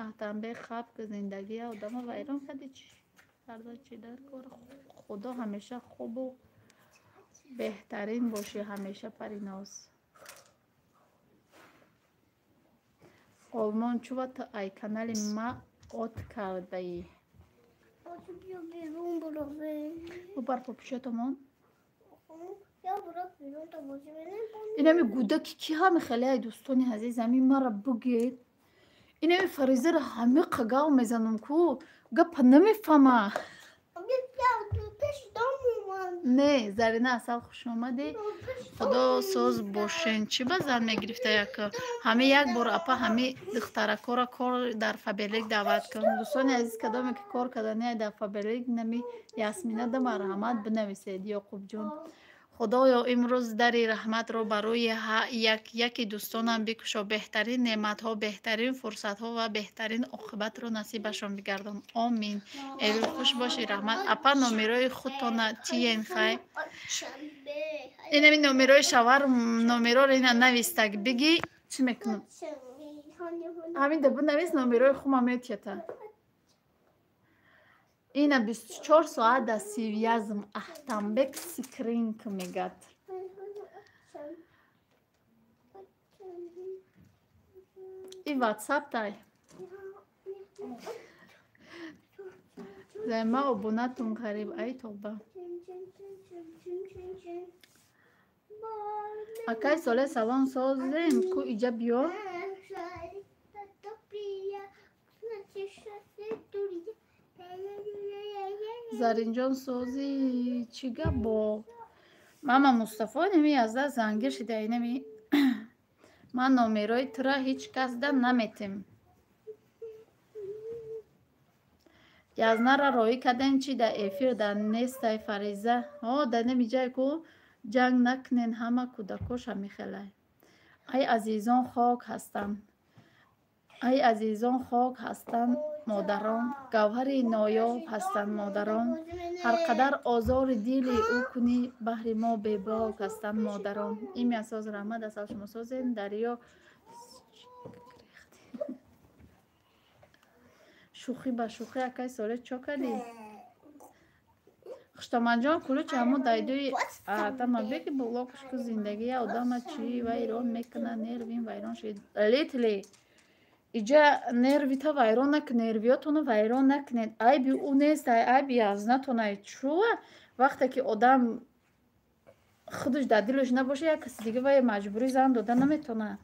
Аҳтамбек хаб ки зиндагия одама вайрон кардӣ чӣ? Фарзо чӣ дар кор? Худо ҳамеша хубу беҳтарин бошӣ ҳамеша Париноз. Олмон чува ту ай канали ма от кардаӣ? Бубар попушатомон. Инами гудаки ки ҳами хеле ай дӯстони азиз ами мара бугед. Инами Фаризаро ҳами қагав мезанам ку гапа намефаҳма. Не, Зарина асал хуш омадӣ. Худо соз бошен. Чӣ ба зан мегирифта яка? Ҳами як бор апа ҳами духтаракора кор дар Фаберлик даъват кун. Дӯстони азиз кадоме ки кор кардани дар Фаберлик нами Ясмина да марҳамат бинависед. Ёқубҷон. Худоё имрӯз дари раҳматро барои як-яки дӯстонам бикушо. Беҳтарин неъматҳо, беҳтарин фурсатҳо ва беҳтарин оқибатро насибашон бигардон. Омин. Элюл хуш бошӣ раҳмат. Апа номерои худтона тиен хай. Инами номерои шавар номероро ина навистак бигӣ чӣ мекунам? Ҳамин да бинавис номерои хума метията. Ина 24 соат дар сивязм Аҳтамбек сикринк мегад. И ватсап тай. Займа обунатун ғариб ай тоба. Акай соле салом созем ку иҷа биё. Заринҷон сози чӣ гап бо мама Мустафо неми язда зангир шида инами ман номерои тура ҳеҷ кас да наметем. Язнара роӣ кардем, чи да эфир да нестай Фариза. О, да немиҷай ку ҷанг накунен, ҳама кӯдакош ҳамихелай. Ай азизон хок ҳастанд. Ай азизон хок ҳастанд модарон, гавҳари ноёб ҳастанд модарон. Ҳар қадар озори дили ӯ кунӣ, баҳри мо бебок ҳастанд модарон. Имя соз раҳмат, асал шумо созен. Дарё шӯхӣ ба шӯхӣ акай соле чо кардӣ? Хуштоманҷон кулучи ҳамо дайдуи атама беки блокш ку зиндагия одама чӣ вайрон мекуна, нервин вайрон шид. Литли иҷа нервита вайрон накун, нервиётона вайрон накунед. Айби ӯ нест, айби язнатонай. Чува вақте ки одам худаш дар дилаш набоша, як каси дига вай маҷбурӣ зан дода наметавона.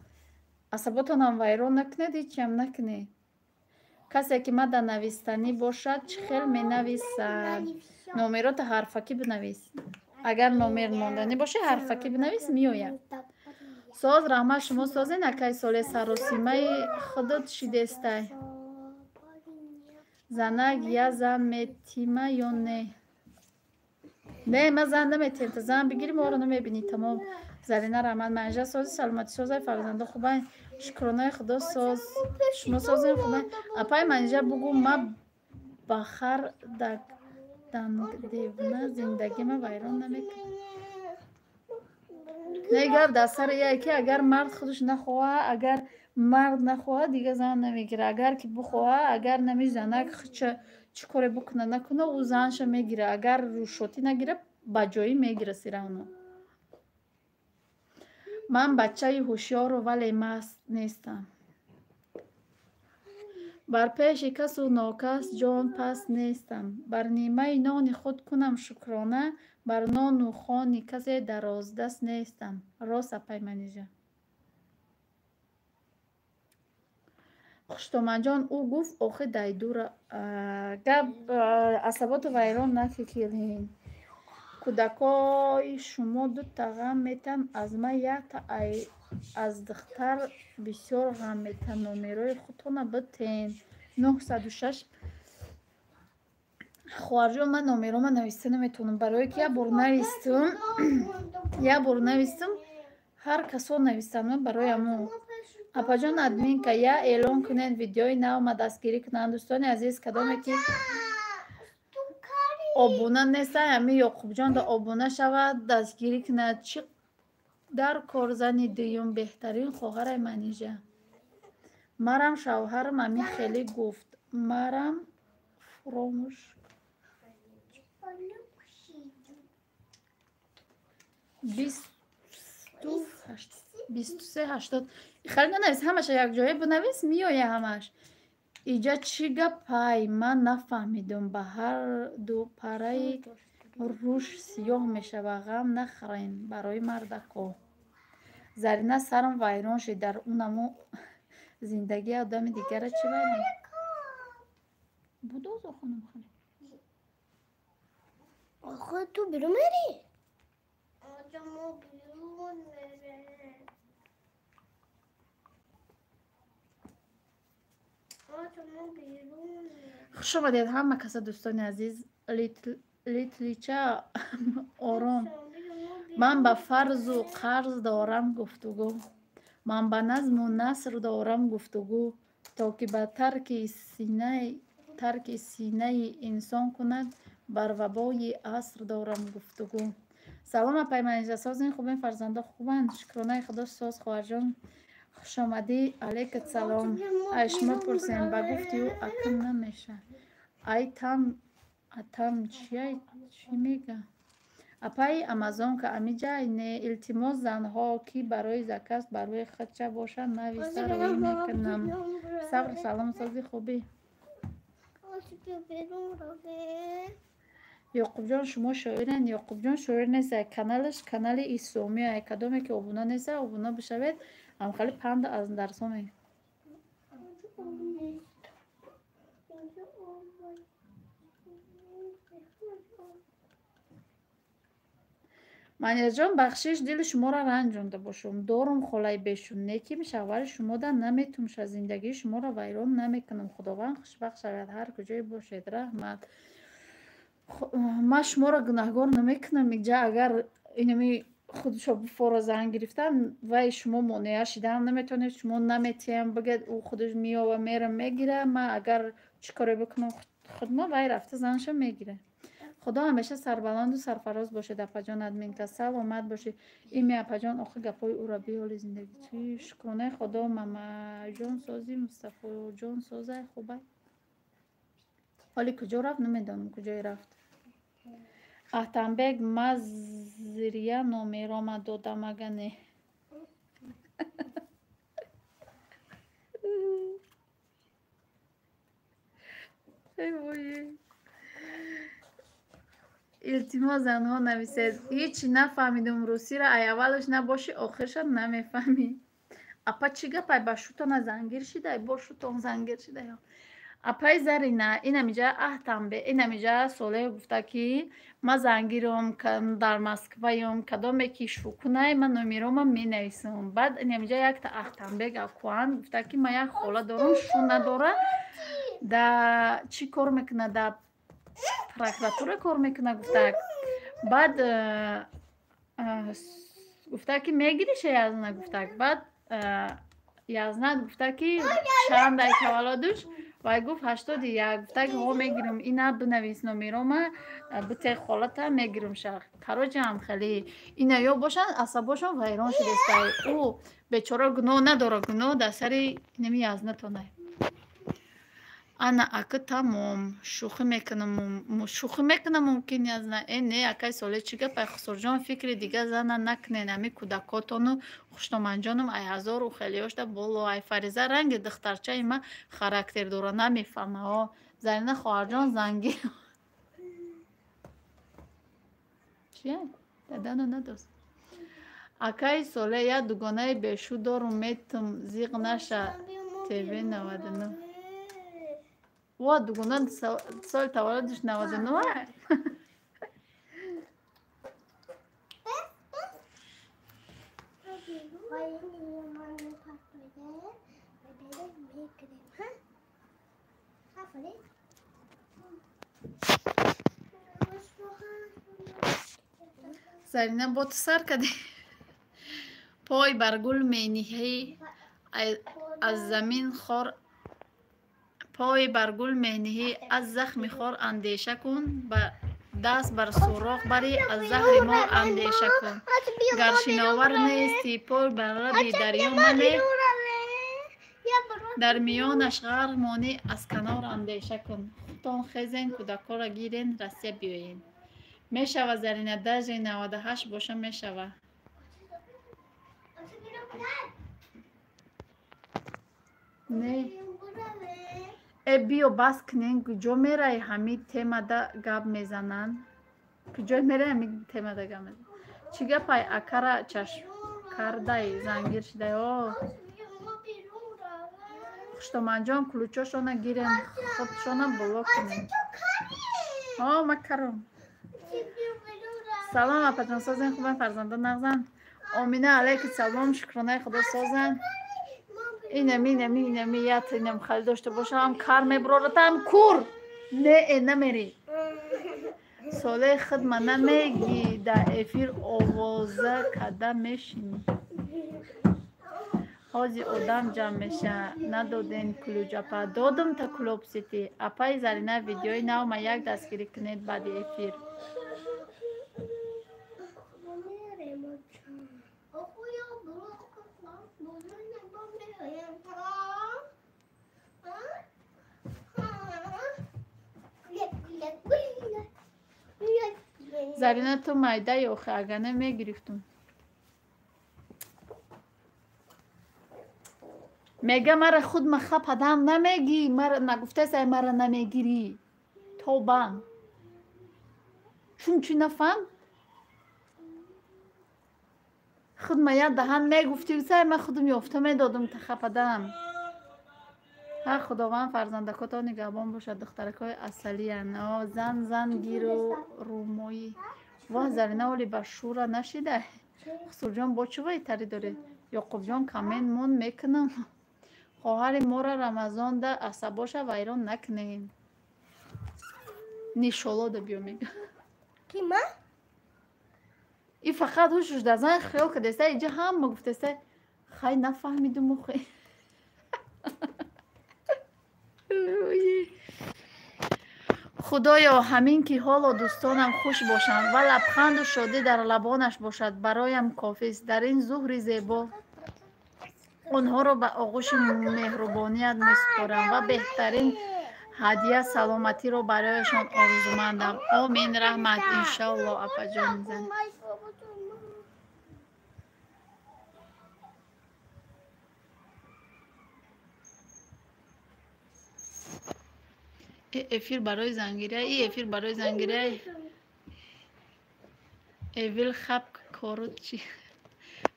Асаботонам вайрон накунед, ҳечиам накунед. Касе ки мада навистанӣ бошад, чӣ хел менависад? Номерота ҳарфакӣ бинавис. Агар номер монданӣ боша, ҳарфакӣ бинавис, меояд. Соз раҳмат, шумо созен акай соле саросимаи худат шидестай. Занак я зан метима ё не? Не, ма зан наметиҳем, та зан бигирӣ моро намебинӣ тамом. Зарина раҳмат, манижа сози, саломатӣ созай, фарзандо хубай, шукронаи худо соз, шумо созен хубай. Апай манижа бугӯ ма ба хар дангдевна зиндагима вайрон намекунам. Не, гап дар сари яе ки агар мард худаш нахоҳа, агар мард нахоҳа, дига зан намегира. Агар ки бухоҳа, агар нами занак худша чӣ коре букуна накуна, ӯ занша мегира. Агар рӯшотӣ нагира, ба ҷоӣ мегира сиравно. Ман бачаи ҳушёру вале маст нестам. Бар пеши касу нокас ҷон паст нестам. Бар нимаи нони худ кунам шукрона, бар нону хони касе дароздаст нестам. Рост апай Манижа. Хуштоманҷон ӯ гуфт охи дайдура гап асаботу вайрон нафикирин. Кӯдакои шумо дута ғам метан, аз ман якта аз духтар бисёр ғам метан. Номерои худтона битен. 906. Хоҳарҷон, ман номерома нависта наметавонам, барое ки як бор навистам, ҳар касо навистанд ман барои ҳамо. Апаҷон админка я эълон кунед видеои навма дастгирӣ кунанд. Дӯстони азиз, кадоме ки обуна нестанд, ҳами Ёқубҷонда обуна шавад, дастгирӣ кунад. Чӣ дар кор зани дуюм беҳтарин хоҳараи Манижа. Марам шавҳарам ҳамин хеле гуфт. Марам фуромӯш 2380. Хеле нанавис, ҳамаша якҷоя бинавис, меоя ҳамаш. Иҷа чӣ гапай? Ман нафаҳмидум. Ба ҳар ду параи рӯш сиёҳ мешава. Ғам нахӯрен барои мардако. Зарина сарам вайрон шид. Дар унамо зиндагии одами дигара чӣ вайрон? Будозо хонум хеле. Охо ту берун мерӣ? Мо берун мерем. Хуш омадед ҳама каса дӯстони азиз. Литлича ором. Ман ба фарзу қарз дорам гуфтугӯ. Ман ба назму наср дорам гуфтугӯ, то ки ба тарки синаи инсон кунад, бар вабои аср дорам гуфтугӯ. Салом апай Манижа, созин хубен, фарзандо хубанд, шукронаи худо соз. Хоҳарҷон хушомадӣ, алейкат салом. Ай шумо пурсем, ба гуфти ӯ акм намеша. Ай там атам чия чӣ мега? Апаи Амазонка амиҷай не, илтимос занҳо ки барои заказ барои худша бошанд нависта роӣ мекунам. Сабр салом, сози хубӣ. Ёқубҷон шумо шоирен? Ёқубҷон шоир нест, каналаш канали исломия. Кадоме ки обуна нест, обуна бишавед, ҳамхели панд аз дарсҳо ме. Манижаҷон, бахшиш, дили шуморо ранҷонда бошум. Дорум холаи бешум, неким шавҳари шумода наметумша, зиндагии шуморо вайрон намекунам. Худованд хушбахт шавад ҳар куҷое бошед. Раҳмат. Ман шуморо гунаҳгор намекунам. Иҷа агар инами худшо буфоро зан гирифтан, вай шумо монеа шидаам наметавонед, шумо наметиҳам бигӯяд, ӯ худаш меёва, мера мегира. Ман агар чӣ коре бикунам худма, вай рафта занша мегира. Худо ҳамеша сарбаланду сарфароз бошед, апаҷон админка, саломат бошед. Ими апаҷон, охи гапҳои ӯро биёли зиндагӣ чӣ? Шукронаи Худо, мамаҷон сози, Мустафоҷон созай, хубай. Ҳоли куҷо рафт, намедонам куҷое рафт. Аҳтамбек, ма зирия номерома додам, ага не. Эй вой. Илтимос, занҳо нависед. Ҳеҷ нафаҳмидум русиро, ай аввалаш набоши, охирша намефаҳмӣ. Апа, чӣ гапай, ба шутона зангир шидай, бо шутон зангир шидай. Апаи Зарина, инамиҷа Аҳтамбе, инамиҷа Солеҳ гуфта, ки ма зангирам, дар Москваём, кадоме ки шукунай, ман номерома менависам. Баъд инамиҷа якта Аҳтамбек Акуан гуфта, ки ман як хола дорам, шу надора, да чӣ кор мекунад, да прокуратура кор мекунад, гуфтак. Баъд гуфта, ки мегириша Язна, гуфтак. Баъд Язнат гуфта, ки чанд ай таваллудуш, вай гуфт 81. Гуфта, ки ҳо, мегирам, ина бинавис номерома, бите холата, мегирам ша. Короче, ҳам хеле ина ё бошанд, асабошон вайрон шудестай. Ӯ бечора гуноҳ надора, гуноҳ дар сари инами Язнатонай. Ана ака, тамом, шӯхӣ мекунам, шӯхӣ мекунам, мумкин Язна. Э не, акай Соле, чӣ гапай? Хусурҷон, фикри дига зана накунен, ами кӯдакотону хуштоманҷонам ай ҳазору хелиёшда боло. Ай Фариза ранги духтарчаи ма характер дора, намефаҳма. О Зарина хоҳарҷон, зангир чия дадано надост. Акаи Соле, як дугонаи бешу дорум, метум, зиқ наша. ТВ 99. Ва дугона соли таваллудиш 99. Зарина, бо ту сар кардӣ. Пой бар гул мениҳӣ, аз замин хор, пой бар гул мениҳӣ, аз захми хор андеша кун, даст бар суроғ барӣ, аз заҳри мор андеша кун. Гар шиновар нестӣ, пой бар лаби дарё мане, дар миёнаш ғарқ монӣ, аз канор андеша кун. Худтон хезен, кӯдакҳоро гирен, Россия биёен. Мешава, Зарина, даже 98 боша мешава. Не э, биё, бас кунен. Куҷо мераи, ҳами темада гап мезананд? Куҷо мераи, ҳами темада гап мезананд? Чӣ гапай, акара чашм кардай, зангир шидай? О хуштоманҷон, ключошона гирен, худшона боло кунен. О ма каром. Салом, апаҷон, созен, хубан, фарзандон нағзанд? Омина, алайки салом, шукронаи Худо, созанд. Инами, инами, инами ят инам хали дошта бошам, кар мебуроратам, кур не э намери. Солеи хидма намегӣ, дар эфир овоза када мешинӣ. Ҳози одам ҷамъ меша. Надоден ключ, апа? Додум та Клуб Сити. Апаи Зарина, видеои навма як дастгирӣ кунед баъди эфир. Зарина, ту майдаи охи, ага не мегирифтум. Мега, мара худ маха падам намегӣ, мара нагуфтасай, мара намегирӣ, тобам чун чӣ нафаҳм. Худ ма як даҳан мегуфтӣ, сай, ма худум ёфта медодум тахападам. Ҳа, Худованд фарзандакотон нигаҳбон бошад, духтаракҳои асалиян. Зан зан гиру рӯмоӣ. Ва Зарина оли ба шӯра нашидай. Хусурҷон, бо чӣ вайтарӣ доред? Ёқубҷон, коммент мон мекунам. Хоҳари моро Рамазонда асабоша вайрон накунем. Нишолода биё мега. Ки ма? И фақат ҳушуш дар зан хиёл кардеста, иҷа ҳама гуфтеста, хай нафаҳмидуму хе. Худоё, ҳамин ки ҳоло дӯстонам хуш бошанд ва лабханду шодӣ дар лабонаш бошад, бароям кофист. Дар ин зуҳри зебо онҳоро ба оғӯши меҳрубоният месупорам ва беҳтарин ҳадия саломатиро барояшон орзумандам. Омин, раҳмат, иншоалло, апаҷони зан. Эфир барои зангирия, и эфир барои зангирия. Эвил хаб корут чи?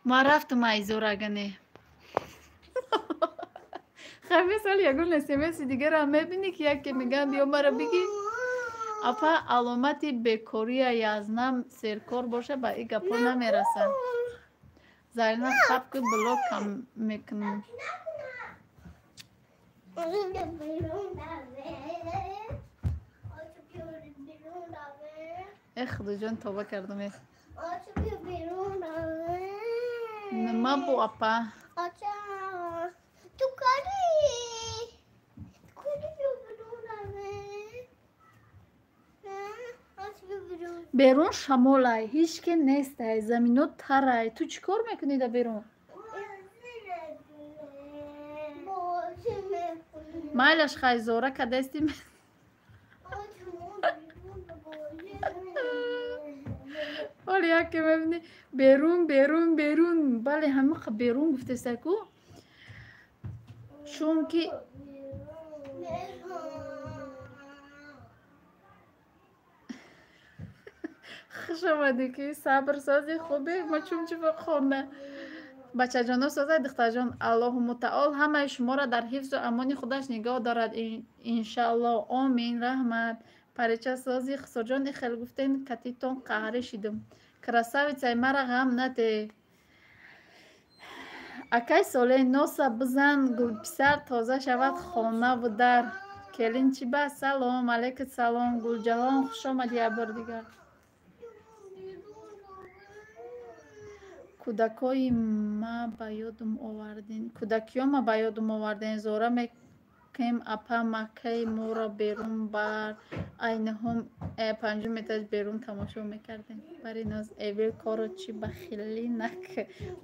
Ма рафтум айзорагане. Хаби сол ягон смси дигарам мебинӣ, ки яке мегӯям биё мара бигӣ. Апа, аломати бекория язнам серкор боша, ба и гапҳо намерасад. Зарина хаб ки блок кам мекунам. Э худоҷон, тоба кардам. Э нима бу, апа? Берун шамолай, ҳеҷ ке нестай, замино тарай. Ту чӣ кор мекунӣ дар берун? Майлаш, хай зора кадести. Ҳоли яке мебинӣ берун, берун, берун. Бале, ҳамақа берун гуфтеста ку. Чунки хуш омадӣ, ки сабрсози хубе, ма чунчи хона. Бачаҷоно созай, духтарҷон, Аллоҳу мутаол ҳамаи шуморо дар ҳифзу амони худаш нигоҳ дорад, иншаалло. Омин, раҳмат. Парича сози, Хусурҷон, ихел гуфтен, катитон қаҳрӣ шидум. Красавицаи мара ғам наде. Акай Солеҳ, носа бизан, гулписар тоза шавад хонаву дар. Келин чӣ ба? Салом, алейкум салом, Гулҷаҳон, хуш омадӣ як бор дигар. Кӯдакои ма ба ёдум оварден. Кӯдакиё ма ба ёдум оварден. Зора мекем, апа, маккаи моро берун бар. Айниҳом панҷум этаж берун тамошо мекардем. Бари ноз эвил коро чӣ бахилӣ нак.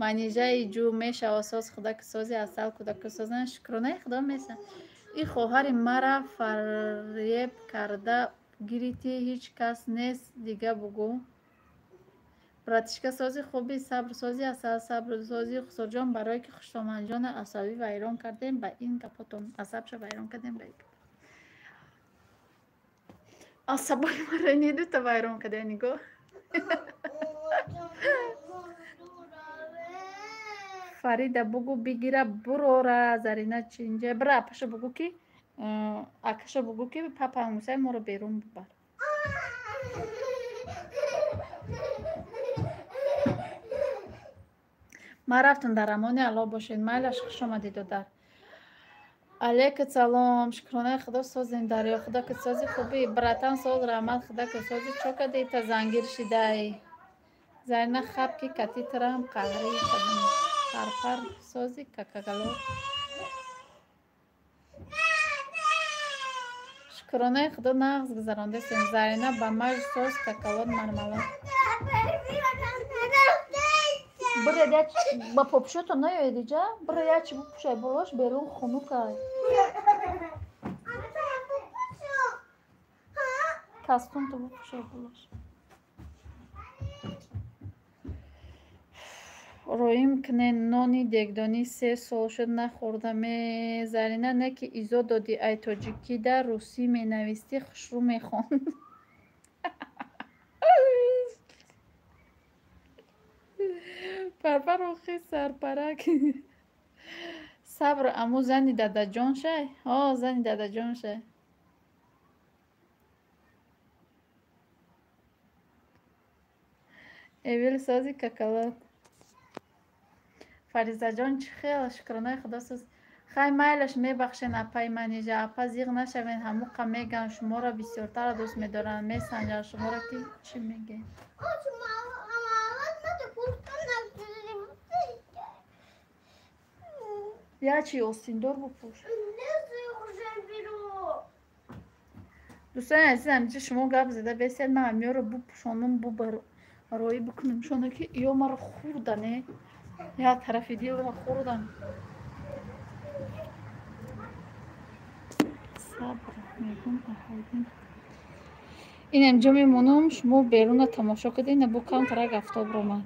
Манижаи ҷӯ мешава соз, худаки сози асал, кӯдаки созан, шукронаи худо меса. И хоҳари мара фареб карда гирифтӣ, ҳеҷ кас нест дига бугӯ. Братишка сози хуби, сабр сози асал, сабр сози Хусурҷон, барое ки хуштоманҷона асабӣ вайрон кардем ба ин гапотон, асабша вайрон кардем ба ин гап. Асабои маро ини дута вайрон кардем, нигоҳ. Фарида бугӯ бигира бурора, Зарина чинҷа бира апаша бугӯ ки акаша бугӯ ки папа Мусай моро берун бубар. Ман рафтам, дар амони Аллоҳ бошед. Майлаш, хуш омадӣ, додар. Алейкум салом, шукронаи худо созем, дарё худо ки сози хубӣ. Братан соз, раҳмат, худо ки сози чо кардӣ та зангир шидай. Зарина хаб ки кати тирам қаҳрӣ кардам. Парпар сози какагало. Шукронаи худо нағз гузарондастем. Зарина ба маж соз какалот мармалот. Бира як ба попшото наёед иҷа? Бира як чи бупӯшай болош, берун хунукай. Костюмто бупӯшай болош. Роим кунен нони дегдонӣ 3 сол шуд нахӯрдаме. Зарина, не ки изо додӣ, ай тоҷикида русӣ менавистӣ, хушрӯ мехонд. Парпар охи сарпарак. Сабр аму зани дадаҷон шай? Ҳо, зани дадаҷон шай. Эвил сози какала. Фаризаҷон чӣ хел шукронаи худо соз. Хай майлаш мебахшен апаи Манижа. Апа зиғ нашавен, ҳамуқа меган шуморо бисёртара дӯст медоранд, месанҷанд шуморо ки чӣ мегӯед. Я чи остиндор бупӯш. Дӯстони азиз, ҳаминҷа шумо гап зада бесед, ман ҳамёро бупӯшонам, бубароӣ бикунам шона ки ё маро хӯрдане, я тарафи дилро хӯрдан. Сабр мегум аҳайдин. Ин ҳаминҷо мемонам, шумо беруна тамошо кардед, ина бо камтарак афтоб ромад.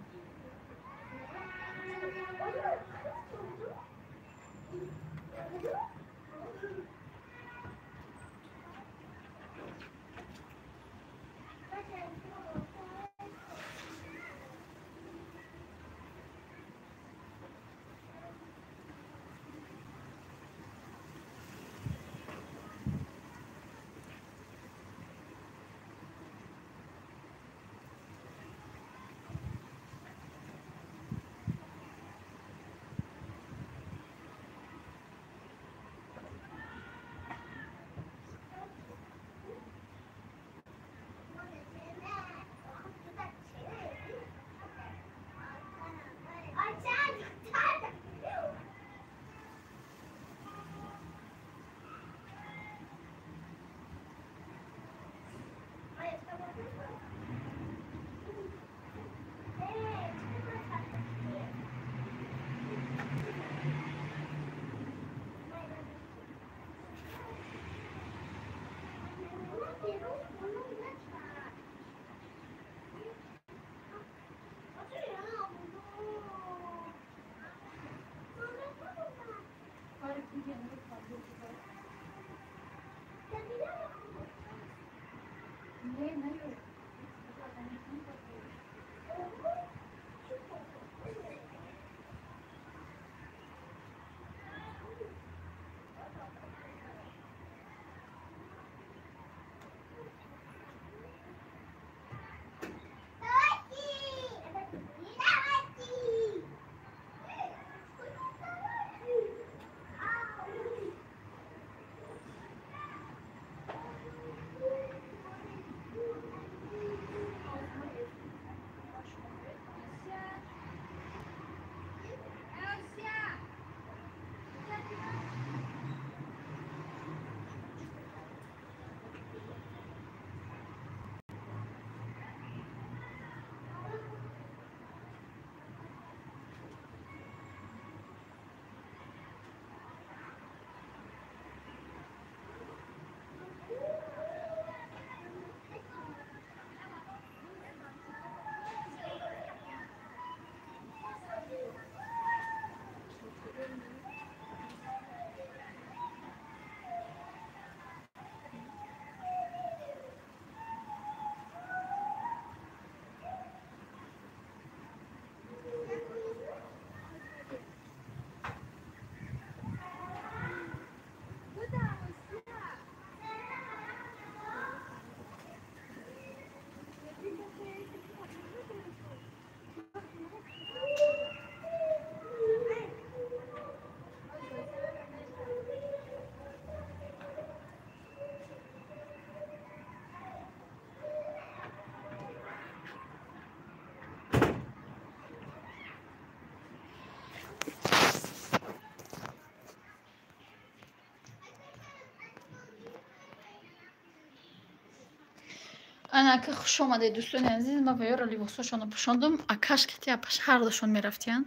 Ана ака хуш омадед дӯстони азиз. Ман ба ёро либосҳошонро пӯшондум. Акаш кати апаш ҳардушон мерафтиянд.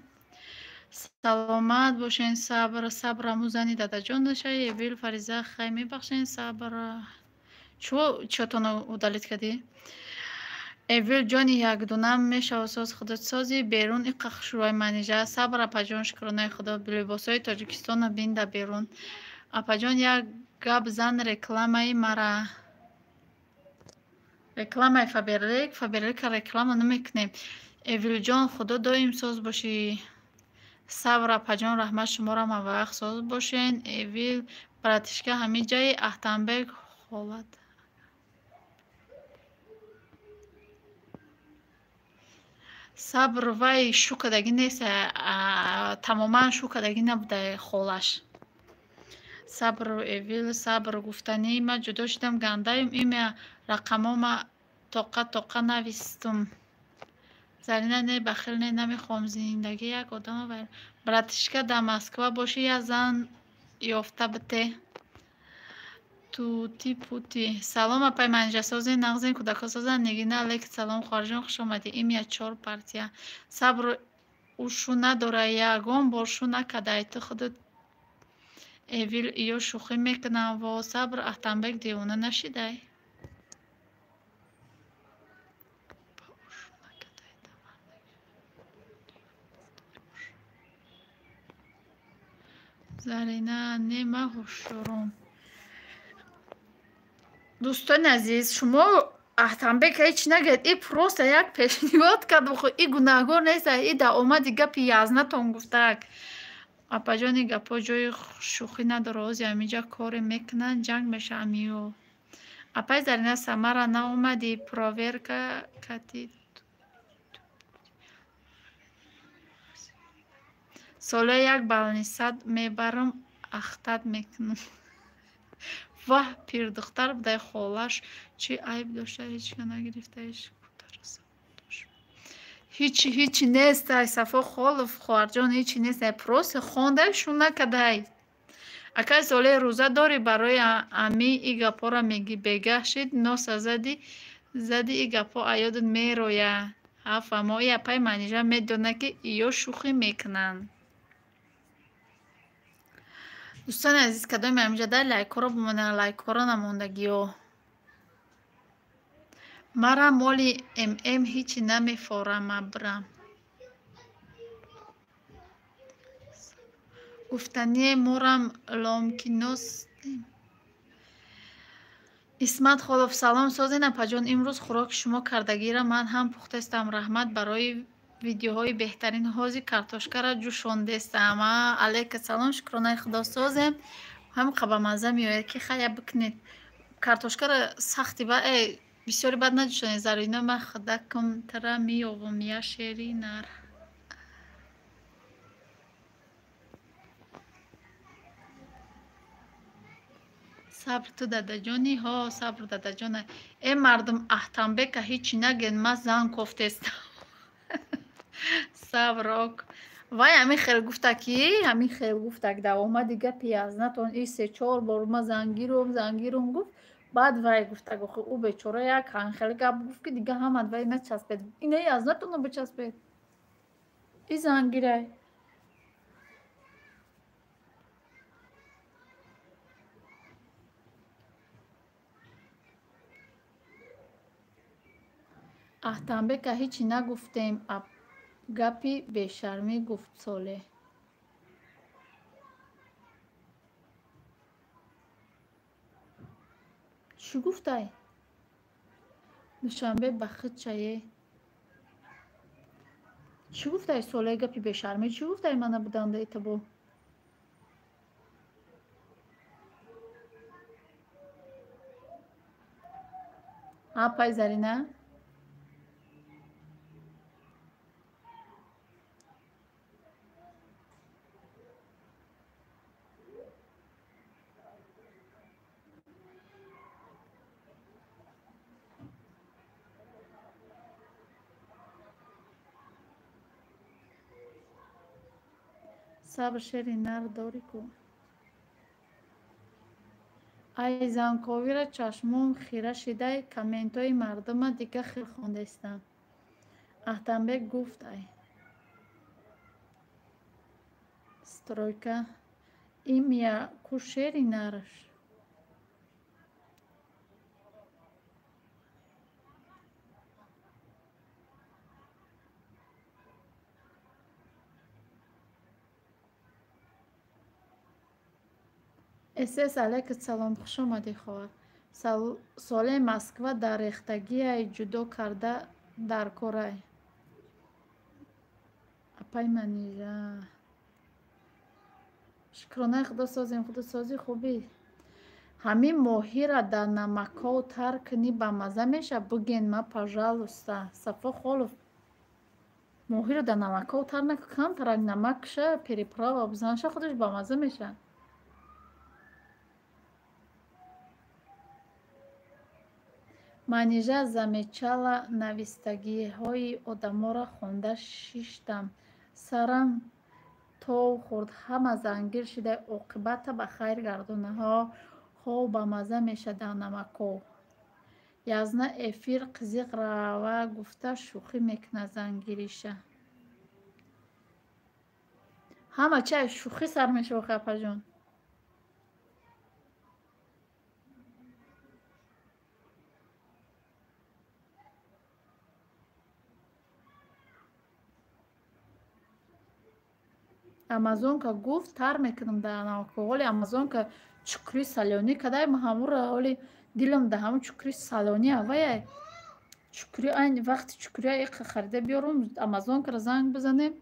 Саломат бошен. Сабр сабр амӯзани дадаҷон нашаи. Эвил Фариза хай мебахшен. Сабр чӯ чотоно удалить кардӣ? Эвил ҷони якдунам мешава соз худосози берун иқа хушрӯи Манижа. Сабр апаҷон шукронаи худо либосҳои Тоҷикистонро бинда берун. Апаҷон як гап зан рекламаи мара. Рекламаи Фаберлик, Фаберлика реклама намекунем. Эвилҷон худо доим соз бошӣ. Сабр апаҷон раҳмат шуморо маваққ соз бошен. Эвил братишка ҳамин ҷаи Аҳтамбек холат. Сабр вай шу кардагӣ нест, тамоман шу кардагӣ набуда холаш. Сабр эвил сабр гуфтанӣ ман ҷудо шудам гандаем имя рақамҳо ма тоқа тоқа навистум. Зарина не бахил не намехоҳам зиндагӣ як одама вайрон. Братишка дар Москва бошӣ як зан ёфта бите. Тути пути. Салом апай Манижа созен нағзен кӯдакҳо созанд. Нигина алейк салом хоҳарҷон хуш омадӣ. Имя чор партия. Сабр ӯ шу надора ягон бор шу накардай ту худат эвил ё шӯхӣ мекунам. Во сабр Аҳтамбек девона нашидай? Зарина не ман ҳушёрам. Дӯстони азиз, шумо Аҳтамбек ҳеҷ нагӯед, и просто як пешниҳод кард, и гунаҳгор нест, и дар омади гапи язнатон гуфтак. Апаҷон ин гапҳо ҷои шӯхӣ надорад, ози ҳаминҷа коре мекунанд, ҷанг мешавам ё. Апай Зарина Самара наомадӣ, проверка кати. Соле як балнисад мебарам, ахтат мекунам. Ваҳ, пирдухтар будай холаш, чӣ айб дошта, ҳечка нагирифта, ҳечи ҳечи нест ай Сафо Холов хоҳарҷон ҳечи нест ай просто хондай шу накардай. Акай Солеҳ рӯза дорӣ барои ами и гапҳоро мегӣ бегаҳ шид носа зади зади и гапҳо аёдат мероя. Ҳафамо и апай Манижа медонад ки ё шӯхӣ мекунанд. Дӯстони азиз, кадоме ҳаминҷа дай лайкҳоро бимонед, лайкҳоро намондагиё. Мара моли ММ ҳичи намефорама бирам. Гуфтание морам ломкинос. Исмат Холов салом созен апаҷон, имрӯз хӯроки шумо кардагиро ман ҳам пухтаистам. Раҳмат барои видеоҳои беҳтарин. Ҳози картошкаро ҷӯшондестам. Алейка салом, шукронаи худо созем. Ҳам қабамазза меояд ки хая бикунед. Картошкаро сахти ба бисёри бад наҷӯшонед. Зарина ман худакам тара меёвам я шери нар. Сабр ту дадаҷони? Ҳо, сабр дадаҷона. Э мардум Аҳтамбека ҳичи нагӯед, ман зан кофтестам. Сабр ок. Вай ҳамин хел гуфта ки ҳамин хел гуфтак дар омади гапи язнатон и се-чор бор ма зангирум зангирум гуфт. Баъд вай гуфтак охи ӯ бечора як хел гап гуфт ки дига ҳамат вай начаспед. Ина язнатонро бичаспед. И зангирай. Аҳтамбека ҳичи нагуфтем, гапи бешармӣ гуфт Солеҳ. Чӣ гуфтай? Душанбе ба худчае. Чӣ гуфтай Солеҳ гапи бешармӣ? Чӣ гуфтай ман набуданда итабо? Апай Зарина? Сабр шери нар дорӣ ку. Ай занковира чашмом хира шидай, комментҳои мардума дига хел хондаистам. Аҳтамбек гуфт ай. Стройка. Имя ку шери нараш. СС алейка салом, хуш омадӣ хоҳар. Солеҳ Москва дар рехтагиай ҷудо карда дар корай. Апай Манижа. Шукронаи худо созем, худо сози хубӣ. Ҳамин моҳира дар намакҳо тар кунӣ бамазза мешавад? Буген ма пожалуйста. Сафо Холов. Моҳиро дар намакҳо тар накун, камтарак намакша переправа бизанша, худаш бамазза мешавад. Манижа замечала навистагиҳои одаморо хонда шиштам. Сарам тов хӯрд, ҳама зангир шида, оқибата ба хайр гардона. Ҳо, бамазза мешавад дар намакҳо. Язна эфир қизиқ рава гуфта шӯхӣ мекунад зангириша. Ҳама чай шӯхӣ сар мешавад, апаҷон. Амазонка гуфт тар мекунам дар намакҳо. Ҳоли Амазонка чукри салёнӣ кадай, ма ҳамуро ҳоли дилам да ҳамун чукри салёнӣ аваяй. Чукри айн вақти чукрия иқа харида биёрум, Амазонкаро занг бизанем,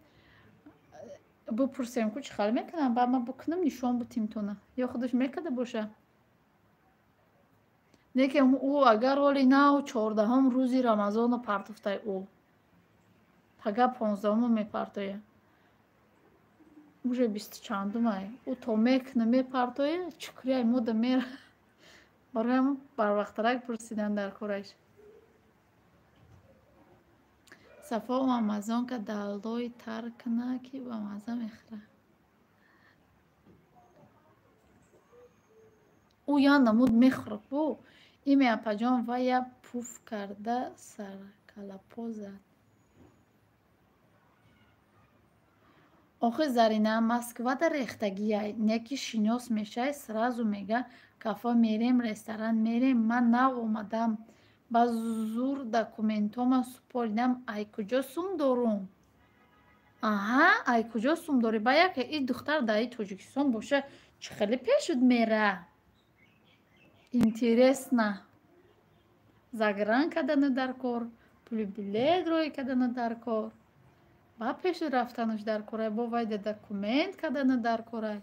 бипурсем ку чӣ хел мекунам, баъд ман бикунам нишон бутим тона. Ё худаш мекарда боша. Не ки ӯ агар ҳоли нав 14-ум рӯзи Рамазонро партофтай ӯ. Пага 15-умро мепартояд. Уже бисту чандумай. Ӯ то мекуна мепартояд, чукрияй мода мера. Барои ҳамон барвақттарак пурсидан дар кораш. Сафо Амазонка даллои тар куна ки бамазза мехӯрад. Ӯ як намуд мехӯрад бу. Ими апаҷон вая пуф карда саркалапо зад. Охи Зарина Москвада рехтагияй, не ки шинос мешай, сразу мега кафе мерем, ресторан мерем. Ман нав омадам, ба зур документома супоридам. Ай куҷо сум дорум? Аҳа, ай куҷо сум дорӣ? Ба яке и духтар дар и Тоҷикистон боша, чӣ хеле пешуд мера? Интересно. Загран кардана дар кор, пули билет рӯй кардана дар кор. Ба пеши рафтанаш дар корай, бо вайда документ кардана дар корай.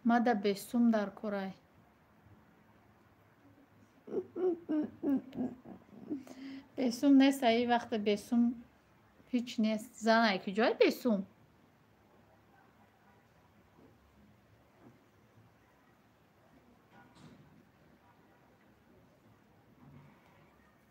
Мада бесум дар корай. Бесум нест, аи вақта бесум ҳеҷ нест. Зан ай куҷои бесум?